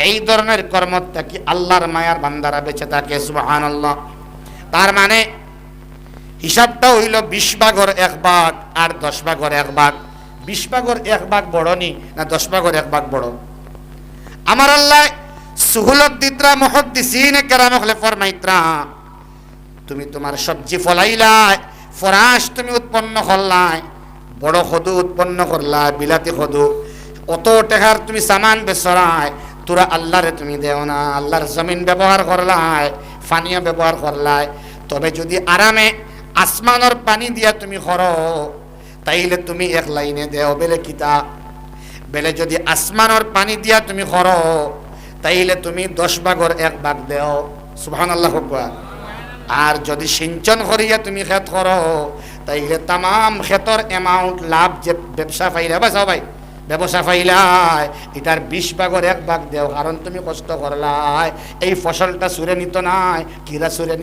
এই ধরনের কর্ম থাকি আল্লাহর মায়ার বান্দারা বেঁচে থাকে। সুবহানাল্লাহ। তার মানে হিসাবটা অইলো বিশ ভাগর এক ভাগ আর দশ ভাগর এক ভাগ। বিশ ভাগর এক ভাগ বড় নি, না দশ ভাগর এক ভাগ বড়? আমার আল্লাহ সুহুলত দিতরা, মুহাদ্দিসিনে কেরাম অকলে ফরমাইতরা, তুমি তুমার সবজি ফলাইলায়, ফরাশ তুমি উৎপন্ন করলায়, বড় কদু উৎপন্ন করলায়, বিলাতি কদু, অত টেকার তুমি সামান বেচরায়, থুড়া আল্লাহরে তুমি দেও না, আল্লাহর জমিন ব্যবহার করলায়, পানিও ব্যবহার করলায়। তবে যদি আরামে আসমানর পানি দিয়া তুমি করো, তাইলে তুমি এক লাইনে দেও, বেলে কিতা? বেলে যদি আসমানর পানি দিয়া তুমি করো, তাইলে তুমি দশ ভাগর এক ভাগ দেও। সুবহানাল্লাহ কউক্কা। আর যুদি সিঞ্চন করিয়া তুমি খেত করো, তাইলে তামাম খেতর amount লাভ যে ব্যবসা পাইলা, বাঁচাও ভাই, ব্যবসা পাইলায়, ইটার বিশ ভাগর এক ভাগ দেও, কারণ তুমি কষ্ট করলায়। এই ফসলটা চুরে নিতো নায়, কিরা চুরে